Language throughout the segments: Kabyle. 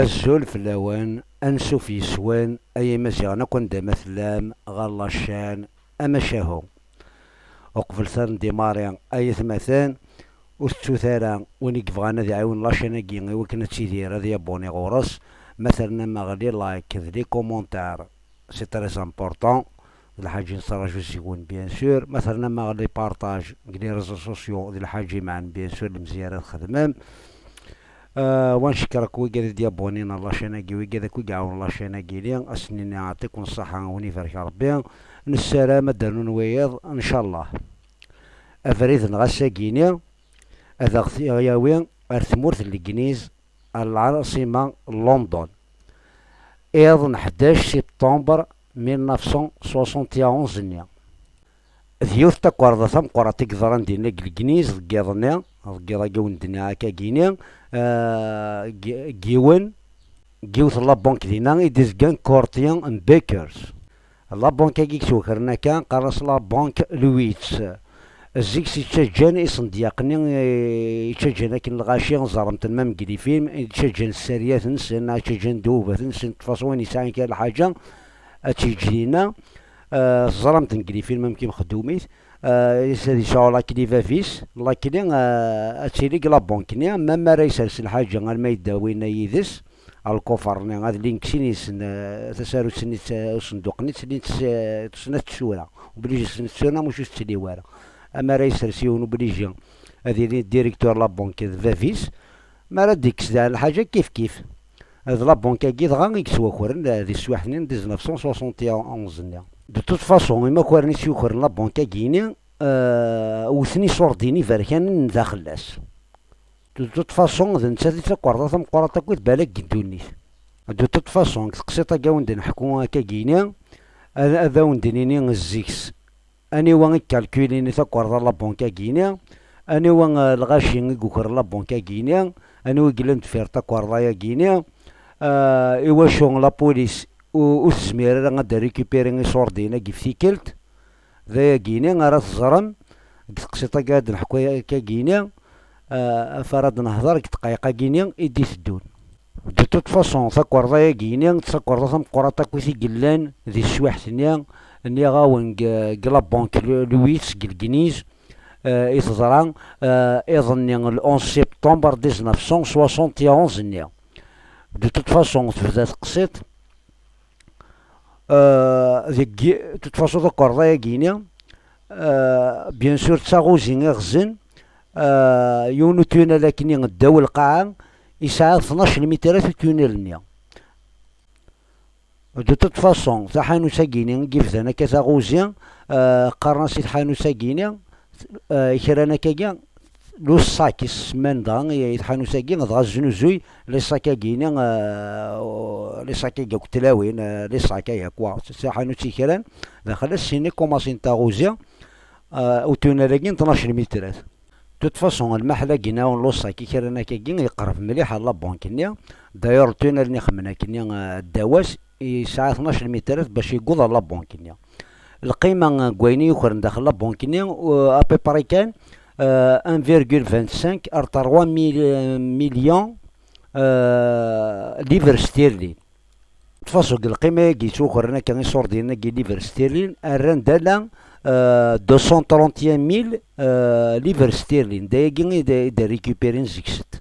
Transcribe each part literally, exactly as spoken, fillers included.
Azul fell-awen, ansuf yes-wen, ay Imaziɣen akk anda ma tellam, ɣer la chaîne Amacahu. Uqbel ad ndimari, ay atmaten, ur tettut ara win i yebɣan ad iɛiwen la chaîne-agi i wakken ad tidir, ad yabuni ɣur-s, ma ternam aɣli like d les commentaires, c'est très important, d lḥaǧa i nettraǧu seg-wen, bien sûr. Ma ternam aɣ les partages deg les réseaux sociaux, d lḥaǧa imeɛnen, bien sûr, lemziyya ara txedmem. Euh, wa ncekker akk wigad i d-yabwanin ar la chaîne-agi, wigad akk i iɛawnen la chaîne-agi-ni, ad sen-nini yeɛṭikum ṣṣeḥḥa, a wen-ibarek Rebbi. Nessaram ad d-rnun wiyiḍ, ncallah. Abrid-nneɣ ass-agi-ni ad aɣ-t-yawi ar tmurt n Legliz, ar lɛaṣima n London, iḍ n ḥdac septembre mille neuf cent soixante et onze-nni. D yiwet takerḍa tameqqrant i yeḍran dinna deg Legliz deg yiḍ-nni, deg yiḍ-agi wen-d-nniɣ akkagi-ni, ah, g-, g yiwen, g yiwet n la banque dinna i d-izgan quartier n Bakers. La banque-agi yettwakren akka, qqaren-as la banque Lewis. Zik-s yettaǧǧan isendyaq-nni, eh, yettaǧǧan akken lɣaci, ẓerremt-ten ma deg les films, yettaǧǧan ssariyat-nsen, yettaǧǧan ddewbat-nsen, de toute façon win yesɛan kra lḥaǧa ad tt-yeǧǧ dinna. Eh, teẓram-ten deg les films amek i mxeddumit. Eh, ad yesɛu lakli bab-is, lakli, eh, ad tili deg la banque-nni, ma mi ara yessers lḥaǧa arma yedda winna yid-s, ar lkufer-nni, ad lin deg sin yis-sen, eh, tasarut-nni, eh, usenduq-nni, tlin s-, eh, snat tsura. Obligé snat tsura, muc ur tettliw ara. Ama ara yessers yiwen obligé ad yili directeur la banque d bab-is, mi ara d-ikkes daɣen lḥaǧa kif kif. D la banque-agi dɣa i yettwakren, eh, di teswiɛt-nni n dix-neuf cent soixante et onze-nni. De toute façon, imakaren i tt-yukren la banque-agi-ni, eh, wten iṣurdiyen iberkanen daxel-as. De toute façon, d nettat i d takerḍa tameqqrant akk i tbala deg ddunit. De toute façon, deg teqsiṭ-agi a wen-d-neḥku akkagi-ni, ad, ad awen-d-nini zik-s aniwa i ykalkulin i takerḍa n la banque-agi-ni, aniwa, eh, lɣaci i yukren la banque-agi-ni, aniwa i yellan deffir takerḍa-agi-ni, eh, iwacu la police ur, ur tezmir ara ad d-récupérer iṣurdiyen-agi ɣef tikkelt, d ayagi-ni ara teẓrem deg teqsiṭ-agi ara d-neḥku akkagi-ni, eh, ɣef ara d-nehḍer deg ddqayeq-agi-ni i d-iteddun. De toute façon, takerḍa-agi-ni d takerḍa tameqqrant akk i yellan di teswiɛt-nni, nniɣ-awen, deg, deg la banque Lu-, Lewis, deg Legliz, eh, i teḍra, eh, iḍ-nni, le onze septembre dix-neuf cent soixante et onze-nni. De toute façon, tebda teqsiṭ, Euh, deg, de toute façon, takerḍa-agi-ni, euh, bien sûr, d taɣuzi iɣzen, euh, yiwen utunal akkenni ddaw lqaɛa, yesɛa tnac lmitrat utunal-nni. De toute façon, taḥanut-agi-ni i yebdan akka taɣuzi, euh, qqaren-as i tḥanut-agi-ni, eh, i kra n akkagi, le sac i s-semman dɣa i, i tḥanut-agi, dɣa znuzuy le sac-agi-ni, eh, le sac-agi akk tlawin, eh, le sac-agi akk, wa, d taḥanut i kran, daxel-as sini kumasin taɣuzi, eh, utunal-agi n tnac lmitrat. De toute façon, lmaḥla-agi-ni, le sac i kra n akkagi, yeqreb mliḥ ar la banque-nni. D'ailleurs, le tunnel-nni xemmen akkenni, eh, ddaw-as, yesɛa tnac lmitrat bac yewweḍ ar la banque-nni. Lqima n wayen i yukren daxel la banque-nni, euh, à peu près kan, euh, un virgule vingt-cinq ar trois mille, euh, millions, euh, livres sterling. De toute façon, deg lqima-agi yettwakren akka iṣurdiyen-agi livres sterling, rran-d ala, euh, deux cent trente et un mille, euh, livres sterling. D ayagi i d, i d-récupérin zik-sent.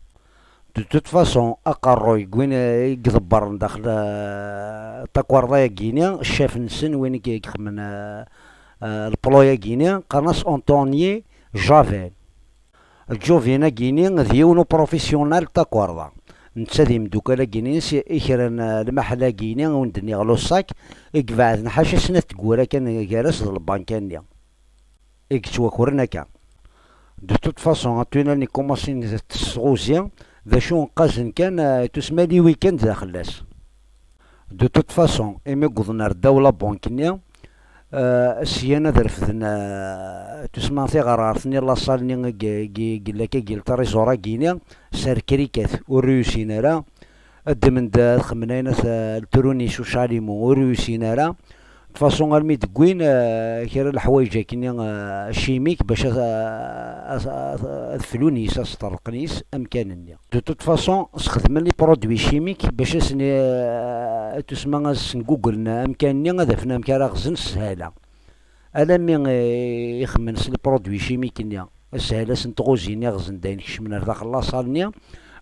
De toute façon, aqerruy n win, eh, i iḍebbren daxel, eh, takerḍa-agi-ni, ccaf-nsen, win i ixemmen, eh, eh, le plan-agi-ni, qqaren-as Anthony Javel. Joven-agi-ni d yiwen uprofesyunal n takerḍa. Netta d imeddukal-agi-ni i kra n, eh, lmaḥla-agi-ni, i wen-d-nniɣ le sac, i ibeɛden ḥaca snat tgura kan gar-as d lbanka-nni. I yettwakren akka. De toute façon, atunal-nni kumasin tettɣuzi, d acu nqazen kan, eh, tusma liwi kan daxel-as. De toute façon, imi wwḍen ar ddaw la banque-nni, eh, syan ad refden, eh, tusma tiɣerɣert-nni, laṣal-nni i g-, g-, g-, yella akka g-, le trésor-agi-ni, s rrikrikat, ur ruyusin ara, ad ddmen-d, ad xemmen ayen at, eh, le trou-nni s ucalimu, ur ruyusin ara. De toute façon, armi d-wwin, euh, kra n leḥwayeǧ akkenni, euh, chimique bac ad, ad, ad, ad flun yis, ad sṭerḍqen yis amkan-nni. De toute façon, sxedmen les produits chimiques bac ad sen, euh, tusma ad senguglen amkan-nni, ad afen amek ara ɣzen s sshala. Alammi, euh, ixemmen s les produits chimiques-nni, sshala-sen tɣuzi-nni ɣzen-d ayen kecmen ar daxel laṣal-nni.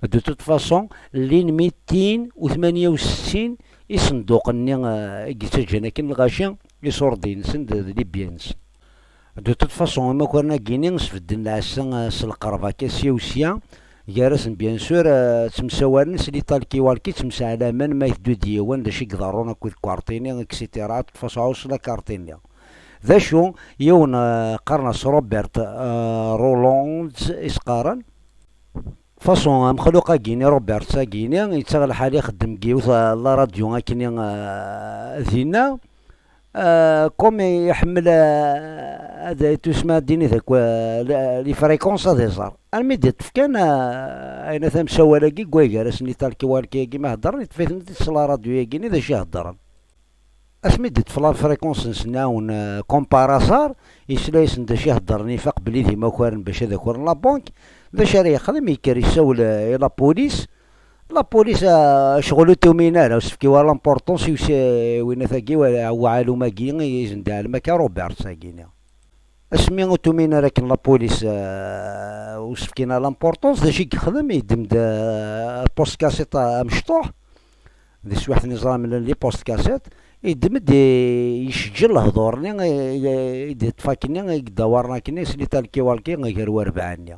De toute façon, llin mitin u tmanya u settin isenduqen-nni, euh, i yettaǧǧan akken lɣaci, iṣurdiyen-nsen d, d les biens-nsen. De toute façon, imakaren-agi-nni sbedden lɛessa, euh, s lqerb akka sya u sya, gar-asen bien sûr, euh, ttemsawalen s les talkiwalki, ttemseɛlamen ma iteddu-d yiwen, d acu i iḍerrun akked quartier-nni, et cetera. De toute façon, ɛuss la carte-nni. D acu, yiwen, euh, qqaren-as Robert, euh, Rollins i s-qqaren. Façon, amexluq-agi-nni, Roberts-agi-nni, yettaɣ lḥal ixeddem deg yiwet, euh, la radio akkenni, euh, dinna. Euh, comme iḥemmel, euh, ad tusma ad d-ini d akk, euh, les fréquences ad iẓer. Armi d-iṭṭef kan, euh, ayen tamsawal-agi deg waygar-asen les talkiwalki-agi ma heddren, iṭṭef-iten-id s la radio-agi-nni d acu i heddren. Asmi d-iṭṭef la fréquence-nsen awen, euh, comme par hasard, yesla-yasen d acu i heddren, ifaq belli d imakaren bac ad akren la banque. D acu ara yexdem? Yekker yessawel, euh, i la police. La police, euh, ccɣel ur tumin ara, ur s-tefki wara l'importance i usi-, i winat-agi, wa-, uɛalum-agi, i sen-d-iɛellem akka Roberts-agi-nni. Asmi ur tumin ara akken la police, euh, ur s-fkin ara l'importance, d acu i yexdem? Yeddem-d, euh, post cassette amecṭuḥ, di teswiɛt-nni ẓran mlan les post cassette, yeddem-d i-, yecǧel lehdur-nni, i, i, i d-iṭṭef akkenni, i yedda warna akkenni, s les talkiwalki gar warbɛa-nni.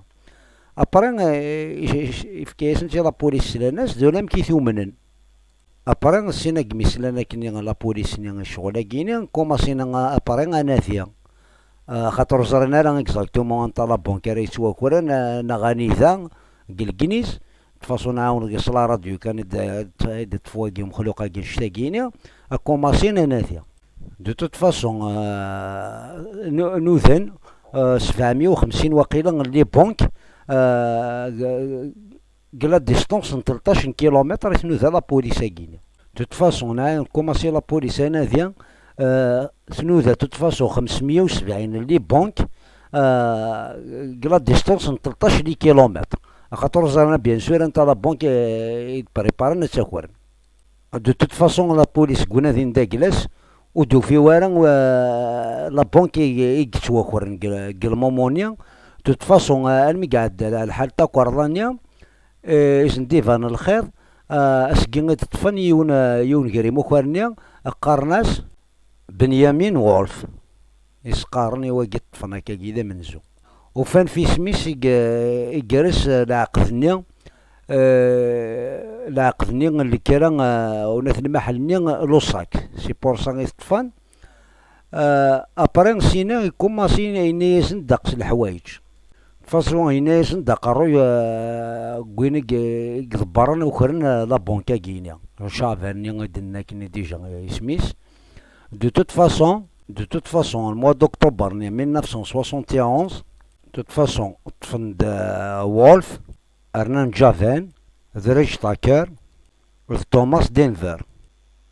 Après, euh, i-, i-, yefka-yasen-tt i la police, slan-as, d ulamek i t-umnen. Après, sin agmi slan akkenni la police-nni i ccɣel-agi-nni, kumasin a-, après anadi. Ah, xaṭer ur ẓrin ara exactement anta la banque ara yettwakren, ah, neɣ anida, deg Legniz. De toute façon, nɛawen deg-s la radio kan i d-, i d-, i d-iṭṭef wagi umexluq-agi annect-agi-nni, a kumasin anadi. De toute façon, ah, nu-, nudan, ah, sebɛemya u xemsin waqila les banques, ah, deg la distance n tleṭṭac n kilumitr i tnuda la police-agi-nni. De toute façon, nɛawen kumasin la police anadi, euh, tnuda de toute façon xemsemya u sebɛin les banques, euh, deg la distance n tleṭṭac les kilomètres. Axaṭer ur ẓrin bien sûr anta la banque, euh, i d-préparen ad tt-akren. De toute façon, la police deg unadi n Daglas ur d-tufi wara, euh, la banque i, i yettwakren deg, deg lmumu-nni. De toute façon, euh, almi i iɛedda lḥal takerḍa-nni, eh, i sen-d-iban lxir, eh, asgi i d-ṭṭfen yiwen, eh, yiwen gar imakaren-nni, qqaren-as Benyamin Wolf. I s-qqaren i wagi ṭṭfen akkagi d amenzu. Ufan f isem-is i g-, i gres, eh, leɛqed-nni, eh, leɛqed-nni n lekra, eh, unat lmaḥel-nni, Lusak. Si pursa i t-ṭṭfen. Euh, après, sina, ikumasi yenna-yasen ddeqs leḥwayeǧ. De façon, yenna-yasen-d aqerruy, euh, n win i i iḍebbren ukren, euh, la banque-agi-nni. Caɛban-nni i d-nenna akken déjà, euh, isem-is. De toute façon, de toute façon, le mois d'octobre-nni mille neuf cent soixante et onze, de toute façon, ṭṭfen-d, euh, Wolf, rnan Javan, d Reg Tucker, d Thomas Denver.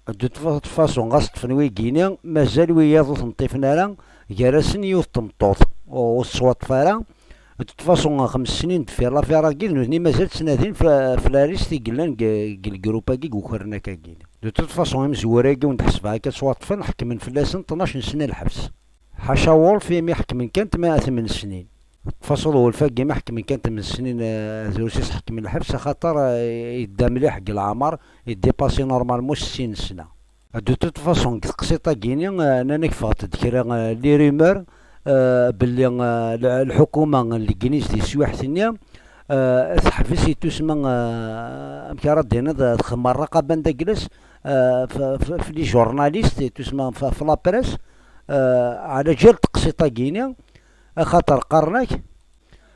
De toute façon, ɣas ṭṭfen wigi-nni, mazal wiyaḍ ur ten-ṭṭifen ara, gar-asen yiwet n tmeṭṭut, ur tettwaṭṭef ara. De toute façon, xems snin deffir l'affaire-agi, d nutni mazal ttnadin f-, f la liste i yellan deg, deg lgrup-agi, deg ukren akkagi. De toute façon, imezwura-agi ur d-ḥesbeɣ akka ttwaṭṭfen, ḥekmen fell-asen tnac n snin lḥebs. Ḥaca Wolf imi ḥekmen kan tma-, tmen snin. Faṣel Wolf-agi imi ḥekmen kan tmen snin, eh, drus i s-ḥekmen lḥebs, axaṭer, eh, yedda mliḥ deg leɛmer, yedipasi normalement settin sna. De toute façon, deg teqsiṭ-agi-ni, eh, nnan-ak ffɣent-d kra, eh, les rumeurs, eh, belli, eh, l-, lḥukuma n Legniz di teswiɛt-nni, eh, teḥbes i tusma, eh, amek ara d-tiniḍ, eh, txemmem rraqaba n Daglas, eh, f-, f-, f les journalistes, i tusma f-, f la presse, eh, ɛla ǧal teqsiṭ-agi-ni, axaṭer qqaren-ak,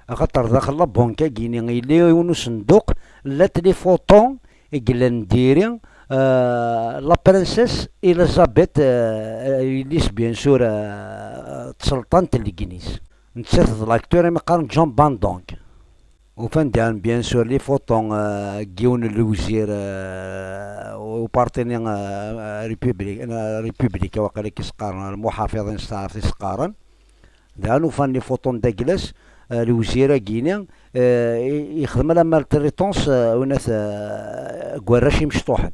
axaṭer daxel la banque-agi-ni yella yiwen usenduq, llant les photos i yellan diri, eh, la princesse Elisabeth, eh, yelli-s bien sûr, eh, d tselṭant n Legniz. Nettat d l'acteur imi qqaren John Bandong. Ufan diɣen, bien sûr, les photos, euh, n yiwen n lewzir, euh, uparti-nni, euh, République, euh, République, waqila i s-qqaren, lmuḥafiḍin s taɛrabt i s-qqaren. Daɣen ufan les photos n Daglas, euh, lewzir-agi-ni, euh, i- yexdem la maltraitance, euh, winat, euh, deg warrac imecṭuḥen.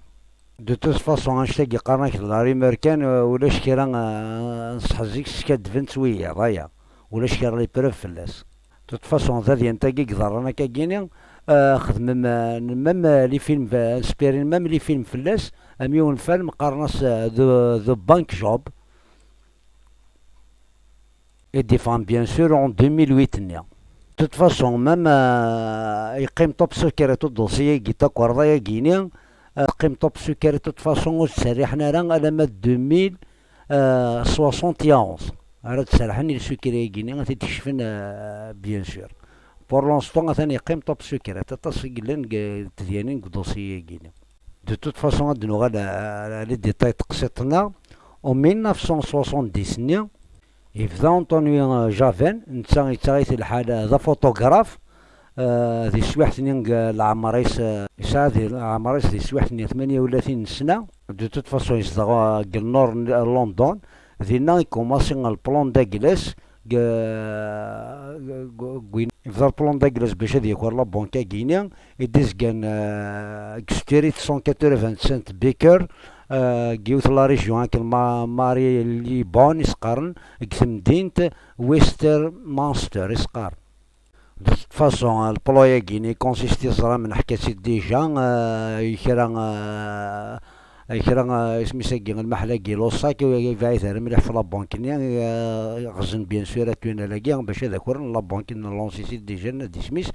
De toute façon, annect-agi qqaren-ak d la rumeur kan, euh, ulac kra, euh, nṣeḥ zik skaddben-tt wiyaḍ, aya. Ulac kra les preuves fell-as. De toute façon, tadyant-agi i iḍerran akkagini, euh, xedmen, euh, même, euh, les films, euh, inspirin même les films fell-as, am yiwen n film qqaren-as, euh, The, The Bank Job. I d-yeffɣen, bien sûr, en deux mille huit-nni. De toute façon, même, euh, yeqqim top secret uḍebsi-agi, takerḍa-agi-ni, euh, teqqim top secret, de toute façon, ur ttserriḥen ara alamma deux mille soixante et onze. Ara d-serrḥen i le secret-agi-ni, ad t-id-kecfen, euh, bien sûr. Pour l'instant, atan yeqqim top secret. Aṭas i yellan deg tedyanin deg uḍebsi-agi-ni. De toute façon, ad d-nuɣal à, à les détails teqsiṭ-nneɣ. En mille neuf cent soixante-dix-nni, yebda Antonio, euh, Javen, netta yettaɣ-it lḥal, euh, d afotografe, euh, di teswiḥt-nni deg, euh, leɛmer-is, euh, yesɛa di leɛmer-is di teswiḥt-nni tmanya u tlatin n ssna. De toute façon, yezdeɣ, euh, deg le nord n London. Dinna i ikumaṣi le plan Daglas, deg, deg, deg, yebda le plan Daglas bac ad yaker la banque-agi-ni, i d-izgan, euh, deg street cent quatre-vingt-sept Baker, euh, deg yiwet la région akken Ma-, Marylebone i s-qqaren, deg temdint Westminster i s-qqaren. De toute façon, le plan-agi-ni consiste, teẓram, neḥka-tt-id déjà, euh, i kra, euh, i kra, euh, isem-is-agi, lmaḥla-agi, Lossac, i, i, yebɛid ara mliḥ ɣef la banque-nni, euh, ɣzen bien sûr atunnel-agi, bac ad akren la banque n Lancy-t-id déjà, ad isem-is,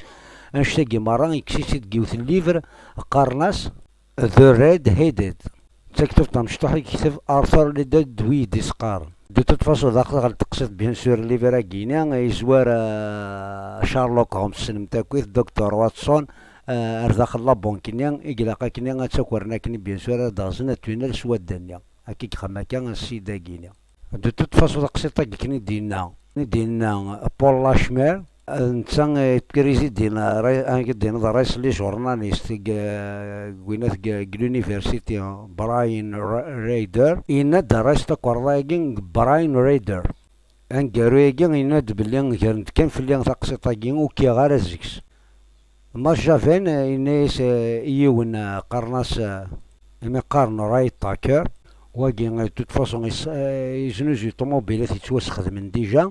annect-agi merra, yekkes-itt-id deg yiwet n livre, qqaren-as, The Red Headed. D taktubt tamecṭuḥt i yekteb Arthur Leonard Dewey i s-qqaren. De toute façon, daxel ɣer teqsiṭ, bien sûr, livre-agi-ni, yezwar, euh, Sherlock Holmes, tessnem-t akkit, Docteur Watson, euh, ar daxel la banque-nni, i ilaq akkenni ad tt-akren akkenni, bien sûr, ad d-ɣzen atunnel s wadda-nni. Akka i yexdem akka ssida-agi-ni. De toute façon, taqsiṭ-agi akken i d-yenna, i d-yenna Paul Lachmer, netta, eh, yettrizidi, eh, ra-, akken i d-yenna, d rais n les journalistes deg, eh, deg winat deg, deg l'université, Brian Ra-, Rader. Yenna-d rais takerḍa-agi deg Brian Rader. Aneggaru-agi yenna-d belli gren-d kan fell-i taqsiṭ-agi, ur kkiɣ ara seg-s. Mass Javen, eh, yenna-yas, eh, i yiwen, eh, qqaren-as, eh, imi qqaren Ray Tucker, wagi, eh, de toute façon, is-, eh, yeznuzuy ṭumubilat yettwasxedmen déjà.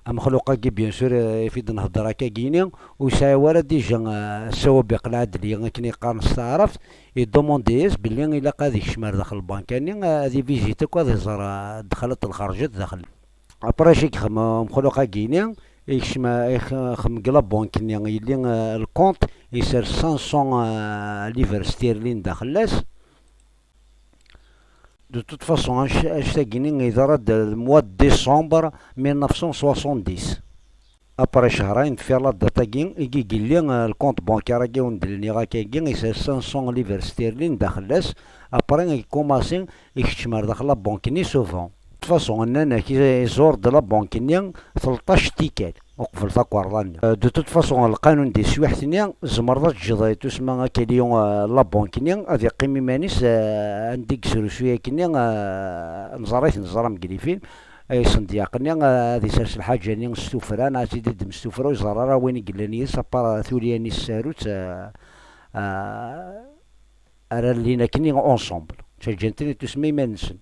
Amexluq-agi, bien sûr, eh, ɣef i d-nhedder akkagini, ur yesɛi wara déjà, eh, ssawab iqleɛ-d li akken i qqaren s taɛrabt, idumandi-yas belli ilaq ad ikcem ar daxel lbanka-nni, eh, ad ivizit akk, ad iẓer, eh, ddexlat lxerǧat daxel. Après, acu i yexdem umexluq-agi-ni? Yekcem, ix-, ixdem deg la banque-nni, yelli, euh, le compte, isers cinq cents, euh, livres sterling daxel-as. De toute façon, anc-, annect-agi-ni yeḍra-d le mois de décembre mille neuf cent soixante-dix. Après cehrayen deffir la date-agi i yelli, euh, le compte bancaire-agi i wen-d-nniɣ akkagi, isers cinq cents livres sterling daxel-as. Après, ikumaṣi ikeččem ar daxel la banque-nni souvent. De toute façon, nnan-ak, i-, iẓur-d la banque-nni tleṭṭac tikkal uqbel takerḍa-nni. Euh, de toute façon, lqanun di teswiḥt-nni, tzemreḍ ad teǧǧeḍ, euh, tusma akali, euh, la banque-nni, ad iqqim iman-is, euh, anda i yesrusuy akkenni, euh, neẓra-t, neẓra mgal ifilm, euh, isendyaq-nni, euh, ad isers lḥaǧa-nni s tuffra, neɣ ad tt-id-iddem s tuffra, ur iẓerr ara win i yellan yid-s, apart tulya-nni s tsarut, euh, euh, ara llin akkenni ensemble. Ttaǧǧan-ten i tusma iman-nsen.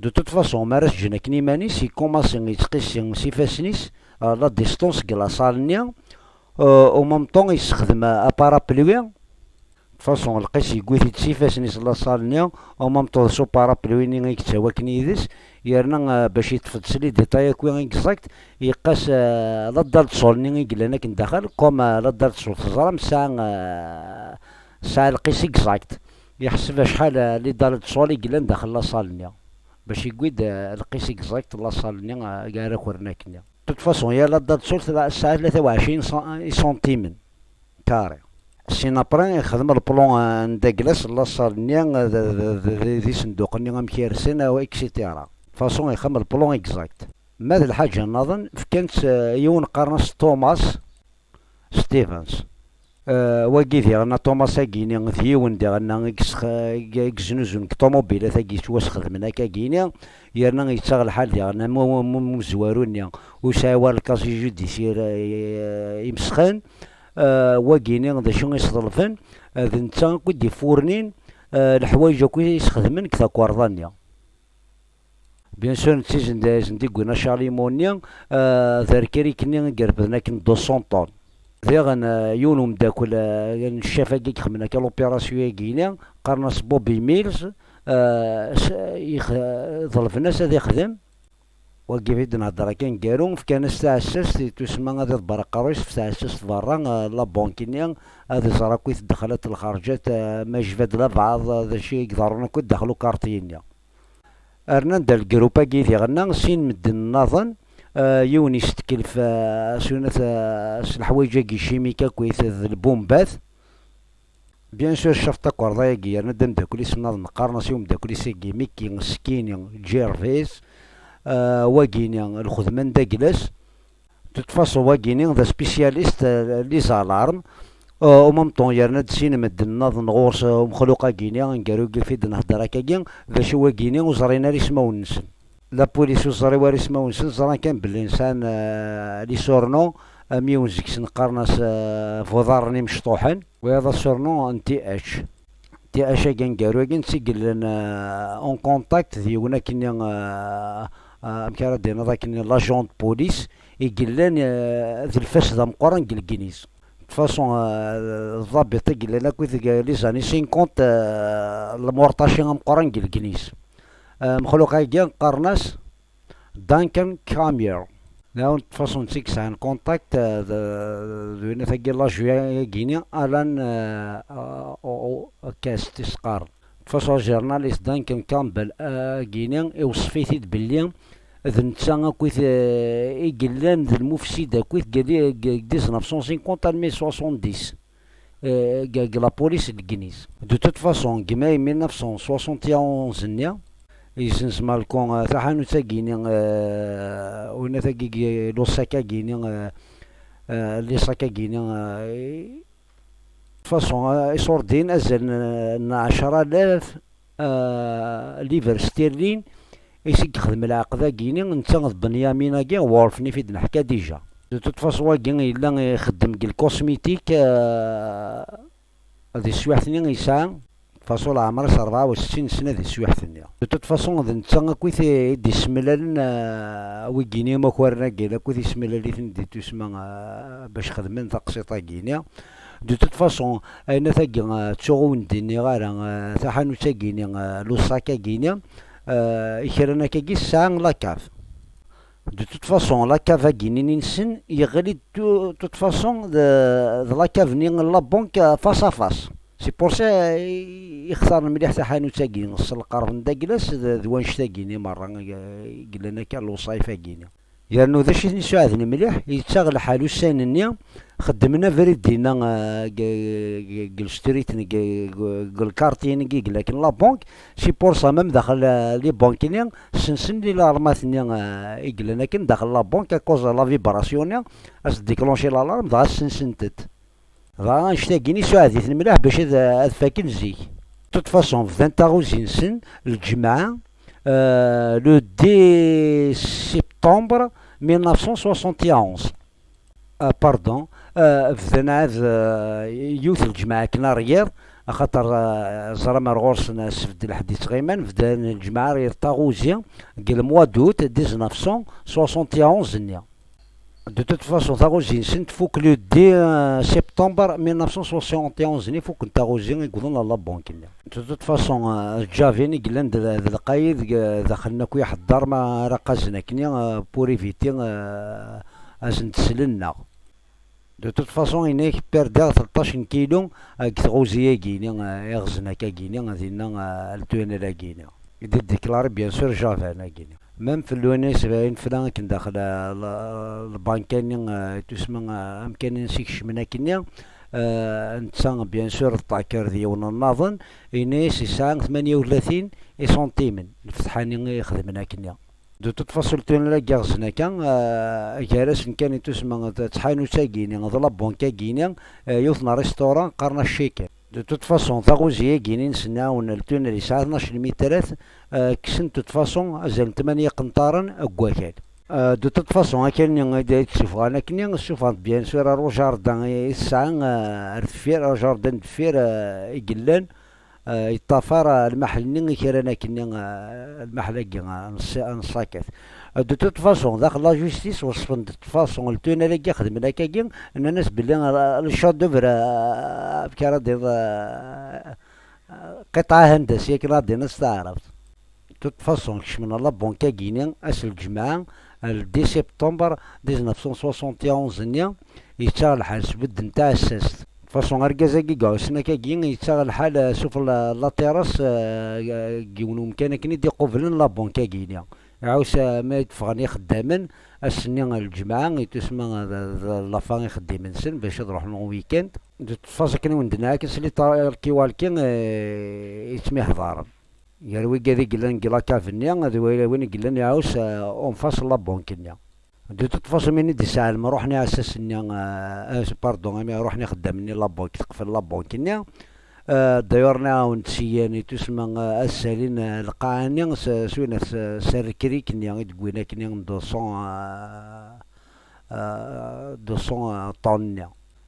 De toute façon, mi ara s-ǧǧen akken iman-is, ikumaṣi yettqissi s ifassen-is, euh, la distance deg la salle-nni, euh, au même temps yessexdem, euh, aparapluie. De toute façon, lqis yewwi-t-id s ifassen-is la salle-nni, au même temps s uparapluie-nni i yettawi akken yid-s, yerna, euh, bac yeṭṭef-d s les détails akk exact, yeqqas, euh, la dalle de sol-nni i yellan akken daxel, comme, euh, la dalle de sol teẓram, tesɛa, euh, tesɛa lqis exact. Yeḥseb acḥal, eh, les dalles de sol i yellan daxel la salle-nni. Bac yewwi-d, eh, lqis exact la salle-nni, eh, ara kren akkenni. De toute façon, yal la dalle de sol tla-, tesɛa tlata u ɛecrin san-, isantimen carrés. Sin après, ixdem le plan, eh, n Daglas la salle-nni, eh, d, d, d, d, d isenduqen-nni amek i rsen, eh, et cetera. De toute façon, ixdem le plan exact. Ma d lḥaǧa nniḍen, fkan-tt, eh, yiwen qqaren-as Thomas, Stevens. Eh, wagi diɣen, Thomas-agi-ni d yiwen diɣen i yesx-, i yeznuzun deg ṭumubilat-agi yettwasxedmen akka-gini, yerna yettaɣ lḥal diɣen am u-, am umezwaru-nni ur sɛi wara le casier judiciaire, eh, imesxen. Eh, wagi-ni d acu i s-ḍelben? Eh, d netta akk i d-ifurnin, eh, leḥwayeǧ akk i s-xedmen deg takerḍa-nni. Bien sûr, netta i sen-d-, i sen-d-iwwin acalimu-nni, eh, d arkarik-nni i irebden akken deux cents tonnes. Diɣen, eh, yiwen umeddakel, eh, n ccaf-agi i ixedmen akka l'opération-agi-ni, qqaren-as Bobby Mills, eh, s-, ix-, ḍelben-as ad ixdem. Wagi i d-nehder akka ngeru, fkan-as taɛessast, i tusemma ad iḍebber aqerru-is f taɛessast berra, eh, la banque-nni, ad iẓer akk i ddexlat lxerǧat, eh, ma yejba-d labeɛḍ, eh, d acu i iḍerrun akk daxel ukarṭi-nni. Rnan-d ar lgrup-agi diɣen sin medden nnaḍen, eh, yiwen yesteklef, eh, s unat, eh, s leḥwayeǧ-agi chimique akkit d lbumbat. Bien sûr, ccaf takerḍa-agi yerna-d ameddakel-is nnaḍen, qqaren-as i umeddakel-is-agi Mickey Skinny Gervais, eh, wagini lxedma n daglas. De toute façon, wagini d aspécialiste, euh, les alarmes. Euh, au même temps, yerna-d sin medden nnaḍen ɣur-s, euh, umexluq-agini, aneggaru i d-nehder akkagi, d acu wagini ur ẓrin ara ismawen-nsen. La police ur ẓri wara ismawen-nsen, ẓran kan belli sɛan, euh, les surnoms, am yiwen seg-sen qqaren-as, euh, bu iḍarren imecṭuḥen, wayeḍ asurnu n T H. T H-agi aneggaru-agi netta i yellan, euh, en contact d yiwen akkenni, euh, euh, amek ara d-tiniḍ akkenni, l'agent de police, i yellan, eh, d lfas d ameqqran deg Legliz. De toute façon, eh, ḍabit i yellan akkit deg les années cinquante, eh, lemurṭaci ameqqran deg Legliz. Eh, mexluq-agi qqaren-as Duncan Camier. Nɛawen, de toute façon, netta i yesɛan contact, eh, d, d winat-agi, l'agent-agi-ni, Alan, eh, o-, o-, Kast i s-qqaren. De toute façon, journaliste Duncan Campbell, eh, agini, iweṣṣef-it-id belli d netta akkit, eh, i yellan d lmufsid akkit deg, deg, deg dix-neuf cent cinquante almi soixante-dix, eh, deg, deg la police n Legliz. De toute façon, deg mai mille neuf cent soixante et onze-nni, yessenz Malcolm, eh, taḥanut-agi-ni, eh, winat-agi, l'Osaka-agi-ni, eh, eh, l'Osaka-agi-ni, eh, de toute façon, eh, iṣurdiyen azal n, n ɛecra alaf, eh, livres sterling, i s-yexdem lɛeqd-agi-ni, netta d Benyamin-agi, Wolf-nni i d-neḥka déjà. De toute façon, wagi yella ixeddem deg lkosmitik, eh, di teswiɛt-nni yesɛa, de toute façon, leɛmer-is rebɛa u settin sna di teswiɛt-nni. De toute façon, d netta akkit i d-isemlalen, eh, wigi-ni imakaren-agi, akkit isemlal-iten di tusma, eh, bac xedmen taqsiṭ-agi-ni. De toute façon, ayennat-agi, eh, ttuɣ ur wen-d-nniɣ ara, eh, taḥanut-agi-ni, eh, l'Osaka-agi-ni, eh, i kra n akkagi tesɛa la cave. De toute façon, la cave-agi-ni-nsen yeɣli de tout-, toute façon d, d la cave-nni n la banque, eh, face à face. C'est pour ça i, i xtaren mliḥ taḥanut-agi, s lqerb n Daglas d, d wannect-agi-ni merra, eh, i yellan akka lewṣayef-agi-ni. Yernu d acu i ten-yessuɛden mliḥ, yettaɣ lḥal ussan-nni, xeddmen abrid dinna, eh, g-, g-, g-, lestrit n g-, g-, g-, lkarti-nni i yella akken la banque, si pour ça même daxel, eh, les banques-nni, ssensen les alarmes-nni, eh, i yellan akken daxel la banque, à cause de la vibration-nni, as-d-déclencher l'alarme, dɣa ssensen-tent. Dɣa annect-agi-ni suɛed-iten mliḥ bac ad, ad faken zik. De toute façon, bdan taɣuzi-nsen lǧemɛa, euh, le dix septembre mille neuf cent soixante et onze. Euh, pardon, euh, bdan ɛad, euh, yiwet lǧemɛa akken ar yiḍ, axaṭer, euh, ẓram ar ɣur-sen, euh, sbedd lḥedd yettɣiman, bdan lǧemɛa ar yiḍ taɣuzi deg le mois d'août dix-neuf cent soixante et onze-nni. De toute façon, taɣuzi-nsen tfuk le dix septembre mille neuf cent soixante et onze-nni, fukken taɣuzi i yewwḍen ɣer la banque-nni. De toute façon, euh, Javin i yellan d, d lqayed, euh, daxel n akk iḥeddar ma ara qazen akkenni, euh, pour éviter, euh, ad sen-d-slen neɣ. De toute façon, yenna-yak perdiɣ tleṭṭac n kilu, euh, deg tɣuzi-agi-ni, euh, iɣzen akka-gini, dinna, euh, le tunnel-agi-ni. I d-déclaré, bien sûr, Javin-agi-ni. Même f lwin sebɛin fla akken daxel, euh, l-, lbanka-nni, euh, tusma, euh, amkan-nni s ikecmen akkenni, euh, netta, bien sûr, ṭṭaker d yiwen nnaḍen, ini-as yesɛa tmanya u tlatin iṣuntimen, lfetḥa-nni i ixedmen akkenni. De toute façon, le tunnel-agi ɣzen akka, euh, gar-asen kan i tusma d tḥanut-agi-ni, d la banque-agi-ni, euh, yiwet n restaurant qqaren-as Chicken. De toute façon, taɣuzi-agi-ni nsen-, nɛawen le tunnel yesɛa tnac n lmitrat, euh, kksen de toute façon azal n tmanya iqenṭaren deg wakal. Euh, de toute façon, akal-nni i d-, i d-ssufɣen akkenni, ssufɣen-t bien sûr ar ujardin i, i tesɛa, euh, ar deffir, ujardin deffir, euh, i yellan, euh, yeṭṭafar, euh, lmaḥel-nni i kra n akkenni, euh, lmaḥel-agi, euh, n ṣ-, n ṣṣakat. Euh, de toute façon, daxel la justice, weṣṣfen de toute façon, le tunnel-agi xedmen akkagi, nnan-as belli, euh, le chef-d'œuvre, euh, amek ara d-tiniḍ, euh, euh, qiṭɛa handasi, akken ad d-tiniḍ s taɛrabt. De toute façon, kecmen la banque-agi-ni ass n lǧemɛa, le dix septembre dix-neuf cent soixante et onze-nni, yettaɣ lḥal s bedden taɛessast. De toute façon, argaz-agi i iɛussen akkagi, yettaɣ lḥal, euh, suf la, la terrasse, euh, euh, deg yiwen umkan akken i d-iqublen la banque-agi-ni. Iɛuss, euh, ma i d-ffɣen ixeddamen, ass-nni n lǧemɛa, i tusma d, d, d la fin ixeddim-nsen bac ad ruḥen au week-end. De toute façon, akken i wen-d-nniɣ akken s les talkies-walkies, euh, i ttemyeḥḍaren. Gar wigad i yellan deg la cave-nni, d wi-, win i yellan iɛuss, euh, en face la banque-nni. De toute façon, mi d-isɛa lemruḥ n iɛessasen-nni, euh, euh, pardon, mi ruḥen ixeddam-nni la banque, teqfel la banque-nni. Euh, d'ailleurs, nɛawen-d syin i tusma, euh, ad ssalin, euh, lqaɛa-nni s, s win s, s rrekrik-nni i d-wwin akkenni deux cents, euh, euh, deux cents, euh, tonnes-nni.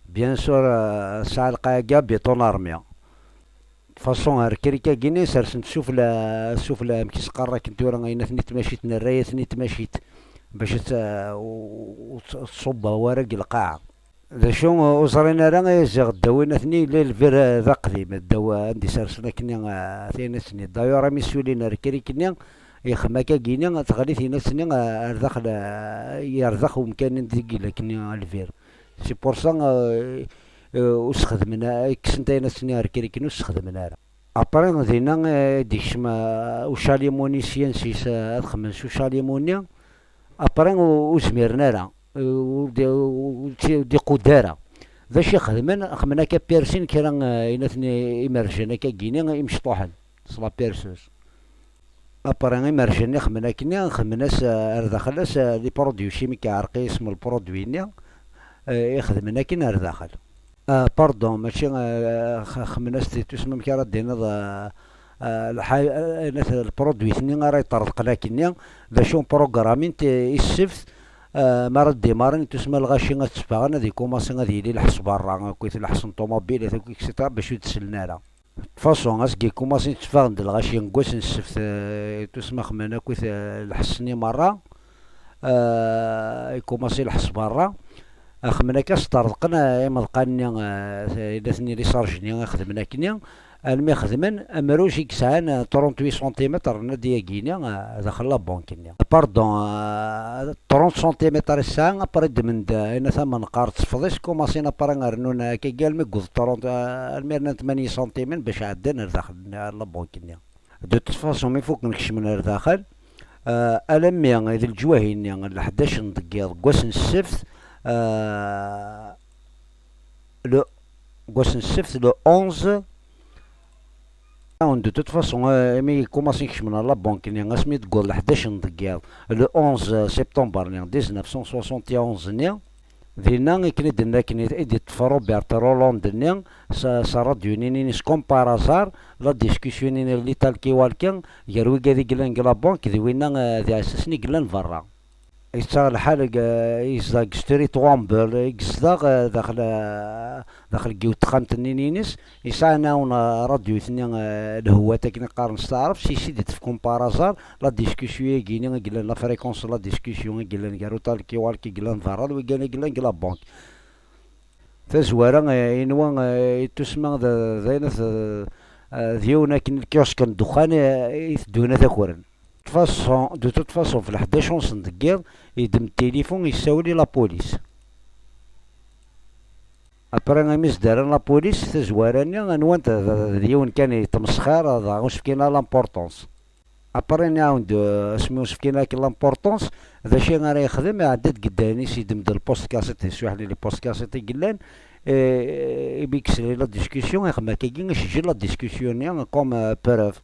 Bien sûr, euh, tesɛa lqaɛa-agi béton armé. De façon, ar rrekrik-agi-ni sersen-t sufla, sufla, amek i s-qqaren akken tura, ayen atni tmacit, nerra-yasen i tmacit, bac ad tt-, ur, ur tt-, ur tṣubb wara deg lqaɛa. D acu, ur ẓrin ara, ay ziɣ ddaw-in atni yella lbir, eh, d aqdim, ddaw, eh, anda i sersen akkenni, eh, tayen-nni. D'ailleurs, ami ssulin ar rrekrik-nni, ixem akkagi-ni, teɣli tayen-nni, eh, ar daxel, eh, yerdex umkan-nni deg yella akkenni lbir. C'est pour ça, euh, euh, ur sxedmen a-, kksen tayen-nni ar rrekrik-nni, ur sxedmen ara. Après, dinna, euh, i d-ikcem, euh, ucalimuni syen s-is, euh, ad xemmen s ucalimuni. Après, ur, ur zmiren ara. Euh, ur d-, ur, ur d-, ur d-iqudd ara. D acu i xedmen? Xemmen akka piercing kra, euh, ayen atni imerjan akkagi-ni, imecṭuḥen, s la perceuse. Après, imerjan-nni xemmen akkenni, xemmen-as, eh, ar daxel-as, eh, les produits chimiques, iɛreq-iyi isem n lprodwi-nni, eh, i xedmen akken ar daxel. Ah, pardon, mačči, eh, x-, xemmen-as di tusma, amek ara d-tiniḍ, eh, eh, lḥa-, eh, lprodwit-nni ara yeṭṭerḍqen akkenni, d acu programmin-t i ssebt, eh, mi ara d-imaren i tusma lɣaci ad tteffɣen, ad ikumaṣi ad yili lḥess berra, akkit lḥess n ṭumubil, et cetera, bac ur d-sellen ara. De façon, asgi kumaṣin tteffɣen-d lɣaci n wass n ssebt, eh, tusma xemmen akkit, eh, lḥess-nni merra, eh, ikumaṣi lḥess berra, eh, xemmen akka s-ṭerḍqen, eh, imeḍqan-nni, eh, i la ten-, les charges-nni i xedmen akkenni, almi xedmen amruj i yesɛan, eh, trente-huit centimètres n ad yagini, eh, daxel la banque-nni. Pardon, eh, trente centimètres i tesɛa, après ddmen-d, eh, ayen ata ma neqqar ttefḍis, kumaṣin après rnun, eh, akkagi almi yewweḍ trente, eh, almi rnan tmanya centimen bac ɛeddan ar daxel n, ar la banque-nni. De toute façon, mi fukken kecmen ar daxel, eh, alammi d leǧwahi-nni, leḥdac n deg yiḍ, deg wass n ssebt, eh, le, deg wass n ssebt, le onze, de toute façon, eh, imi kumaṣin kecmen ar la banque-nni, asmi d-yewweḍ leḥdac n deg yiḍ, le onze septembre-nni, dix-neuf cent soixante et onze-nni, dinna, akken i d-nenna akken i d-iṭṭef Robert Roland-nni, s, s rradyu-nni-ines, comme par hasard, la discussion-nni n les talkies-walkies, gar wigad i yellan deg la banque, d winna, eh, d iɛessasen i yellan berra. Yettaɣ lḥal deg, yezdeɣ deg Street Wambel, i yezdeɣ, eh, daxel, eh, daxel n yiwet texxamt-nni-ines, yesɛa nɛawen, eh, rradyu-nni, eh, lehwat akken i qqaren s taɛrabt, si si d-iṭṭef comme par hasard, la discussion-agi-ni i yellan, la fréquence, la discussion i yellan gar utalkiwalki i yellan berra d wigad i yellan deg la banque. Tazwara, eh, inwa, eh, i tusma d, d ayen, eh, d yiwen akken lkiosque n ddexxan, eh, i teddun ad akren. De toute façon, de toute façon, f leḥdac unṣen deg yiḍ, yeddem tilifun, yessawel i la police. Après, imi s-d-rran la police, tazwara-nni, nwant d, d, d yiwen kan yetmesxir, dɣa ur s-fkin ara l'importance. Après, nɛawed, euh, asmi ur s-fkin ara l'importance, d acu ara yexdem, iɛedda-d deg ddehn-is, yeddem-d lpost kaṣiṭ, yeswiḥen i lpost kaṣiṭ i yellan, eh, imi yesla la discussion, ixem akkagi, isejjel la discussion-nni comme, euh, preuve.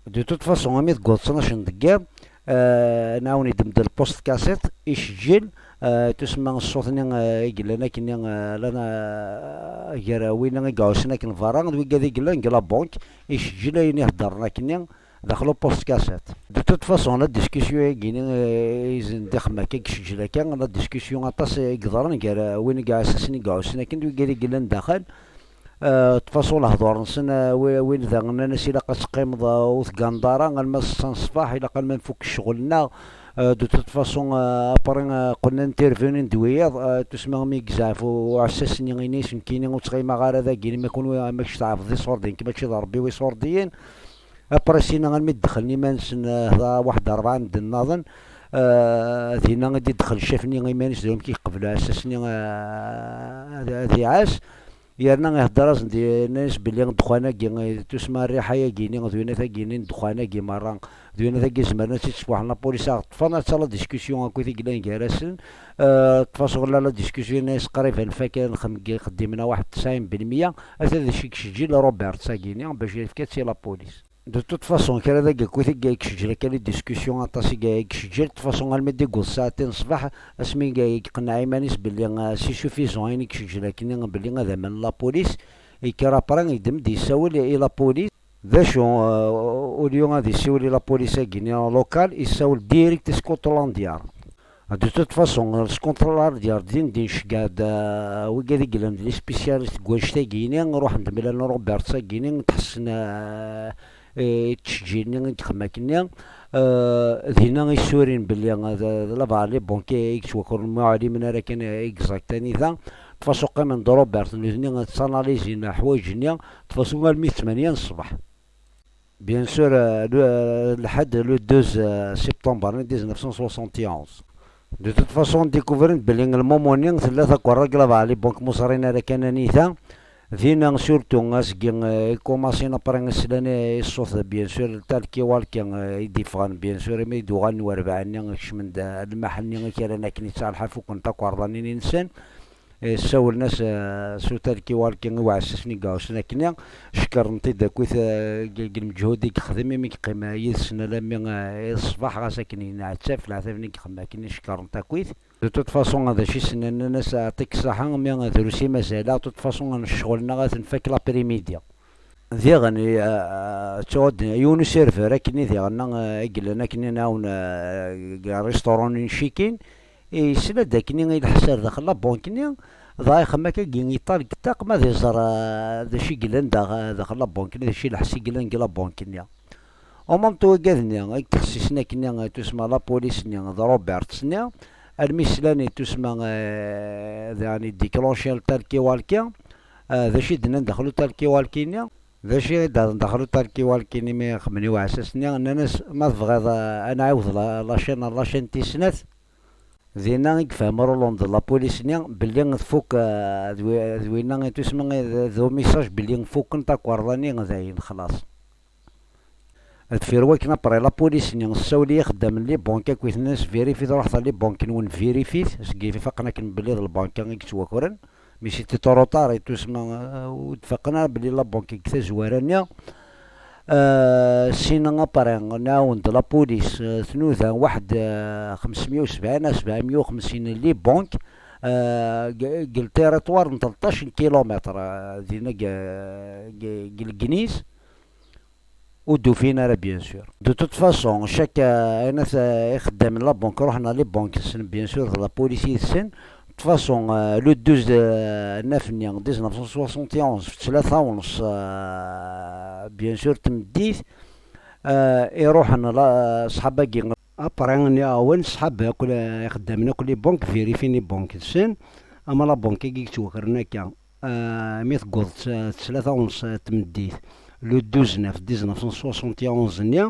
De toute façon, imi tewweḍ ttnac n deg yiḍ, Eh, nɛawen yeddem-d lpust kasit, iceǧǧel, eh, tusma ṣṣut-nni, eh, i yellan akkenni, eh, lan, eh, gar win i iɛussen akken berra d wigad i yellan deg la banque, iceǧǧel ayen i heddren akkenni daxel upost kasit. De toute façon, la discussion-agi-ni, eh, izen d ixemma akka i iceǧǧel akka, la discussion aṭas i yeḍran gar, eh, win i iɛessasen i iɛussen akken d wigad i yellan daxel. Eh, de toute façon, lehdur-nsen, eh, wi-, win daɣen nnan-as ilaq ad teqqimeḍ, eh, ur tegganeḍ ara, alma ssetta n ṣṣbeḥ, ilaq alma nfuk ccɣel-nneɣ. Eh, de toute façon, eh, après, eh, qqlen intervenir-d wiyaḍ, eh, tusma mi yezɛef u-, uɛessas-nni, ini-as nekkini ur ttɣimaɣ ara dagi, ma kunwi, ma kečč tɛebdeḍ iṣurdiyen, nekk mačči d Ṛebbi n iṣurdiyen. Après, sina almi d-dexlen iman-nsen, eh, waḥed rebɛa n medden nniḍen, eh, dinna i d-idexel ccaf-nni iman-is, d amek i yeqbel uɛessas-nni, eh, ad, ad iɛass. Yerna ihedder-asen-d, yenna-as belli ddexxan-agi, eh, tusma rriḥa-agi-ni, d winat-agi-ni n ddexxan-agi merra, d winat-agi zemren ad tt-id-sfuḥen la police, ad ɣ-ṭṭfen, ad tala discussion akkit i yellan gar-asen. Eh, ṭṭef-as ɣella la discussion, yenna-as qrib ad nfak, ad nxem-, ixeddimen-a waḥed tesɛin bilmiya, ata d acu i iceǧǧel Roberts-agi-ni, bac yefka-tt i la police. De toute façon, kra dagi akkit i iceǧǧel akka les discussions aṭas i iceǧǧel, de toute façon, almi d-igguḍ ssaɛtin ṣṣbeḥ, asmi i iqenneɛ iman-is belli, eh, c'est suffisant ayen i iceǧǧel akkenni, belli ad amen la police, yekker après, yeddem-d yessawel i la police. D acu, eh, au lieu ad yessiwel i la police-agi-ni locale, yessawel direct i Scotland Yard. De toute façon, Scotland Yard din din ceggeɛ-d, eh, wigad i yellan d les spécialistes deg wannect-agi-ni, ruḥen-d mlalen Roberts-agi-ni, tḥessen, eh, eh, i ttceǧǧilen-nni i yexdem akkenni. Eh, dinna i ssurin belli, eh, d, d labar les banques i yettwakren, ma ɛlimen ara kan, eh, exact anida. De façon qqimen d Robert, nutni ttanalizin leḥwayeǧ-nni, de façon almi d ttmanya n ṣṣbeḥ. Bien sûr, eh, le, eh, lḥedd le douze, eh, septembre-nni dix-neuf cent soixante et onze. De toute façon, découvrin belli lmumu-nni tella takerra deg labar les banques, ma ur ẓrin ara kan anita. Dinna, surtout, asgi, eh, i kumasin après i slan i ṣṣut, bien sûr, tal kiwalki, eh, i d-iffɣen, bien sûr, imi d-uɣalen werbaɛ-nni, kecmen-d, eh, lmaḥ-nni i kra akken i ttɛelḥa fukken takerḍanin-nsen. Eh, ssawlen-as, eh, s utal kiwalki i uɛessas-nni i iɛussen akkenni, cekkren-t-id akkit, eh, g-, g lmeǧhud i yexdem, imi yeqqim, eh, yid-sen alammi, eh, i ṣṣbeḥ, ɣas akken yenɛettaf leɛtab-nni i yexdem akkenni, cekkren-t akkit. De toute façon, d acu i s-nnan, nnan-as, "Ɛṭik ṣṣaḥa, mi drus i mazal, de toute façon, ccɣel-nneɣ ad t-nfak l'après-midi." Diɣen, i, a, a, ttɛudden yiwen userver akkenni diɣen, a, i yellan akkenni nɛawen, a, deg restaurant n Cikin, yesla-d akkenni i lḥess ar daxel la banque-nni, dɣa ixemmem akkagi, yeṭṭal deg ṭṭaq ma ad iẓer, a, d acu i yellan dax-, daxel la banque-nni, d acu i lḥess i yellan deg la banque-nni. En même temps, wigad-nni i yettḥessisen akkenni, eh, tusma la police-nni d Roberts-nni, almi slan i tusma, eh, daɣen i déclencher le talkie-walkie, eh, d acu i d-nnan daxel utalkie-walkie-nni? D acu i d-hedren daxel utalkie-walkie-nni mi xedmen i uɛessas-nni? Nnan-as, ma tebɣiḍ, eh, ad nɛiwed la, la chaîne, la chaîne tis snat. Dinna i yefhem Roland d la police-nni belli tfuk, eh, d wi-, d winna i tusma, eh, d, d umisaj belli fukken takerḍa-nni, dayen xlaṣ. Deffir wakken, après, la police-nni tessawel i ixeddamen n les banques akkit, nnan-as vérifiez, ruḥet ɣer les banques-nwen, vérifiez, seg ifaqen akken belli d lbanka i yettwakren. Mais c'était trop tard, i tusma, euh, ur d-faqen ara belli la banque deg tazwara-nni. Euh, sina après, nɛawen-d la police, euh, tnuda waḥed, euh, xemsemya u sebɛin à sebɛemya u xemsin les banques, euh, g-, g le territoire n tleṭṭac n kilomètres, euh, dinna g-, g-, g Legniz. Ur d-ufin ara, bien sûr. De toute façon, chaque, euh, ayen at, euh, ixeddamen la banque ruḥen ɣer les banques-nsen, bien sûr, d la police yid-sen. De toute façon, euh, le douze, euh, neuf-nni, dix-neuf cent soixante et onze, f tlata u nṣ, euh, bien sûr, tmeddit, euh, i ruḥen la, ṣṣḥab-agi. Après, nniɣ-awen, ṣṣḥab akk, la, ixeddamen akk les banques, vérifient les banques-nsen, ama la banque-agi yettwakren akka. Ah, mi tewweḍ tlata u nṣ tmeddit, le douze neuf dix-neuf cent soixante et onze-nni,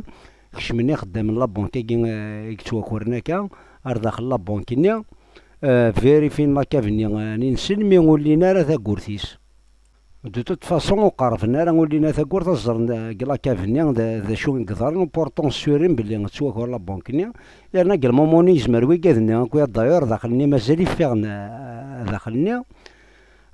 kecmen ixeddamen n la banque-agi, ah, i yettwakren akka, ar daxel la banque-nni, ah, vérifien la cave-nni, ah, nni-nsen, mi ur llin ara tagurt-is. De toute façon, ur qerrben ara, ur llin ara tagurt, ad ẓren, ah, deg la cave-nni d, d acu i yeḍran, pourtant ssurin belli tettwaker la banque-nni, yerna deg lmumu-nni yezmer wigad-nni akk, d'ailleurs, daxel-nni mazal iffiɣen, ah, daxel-nni.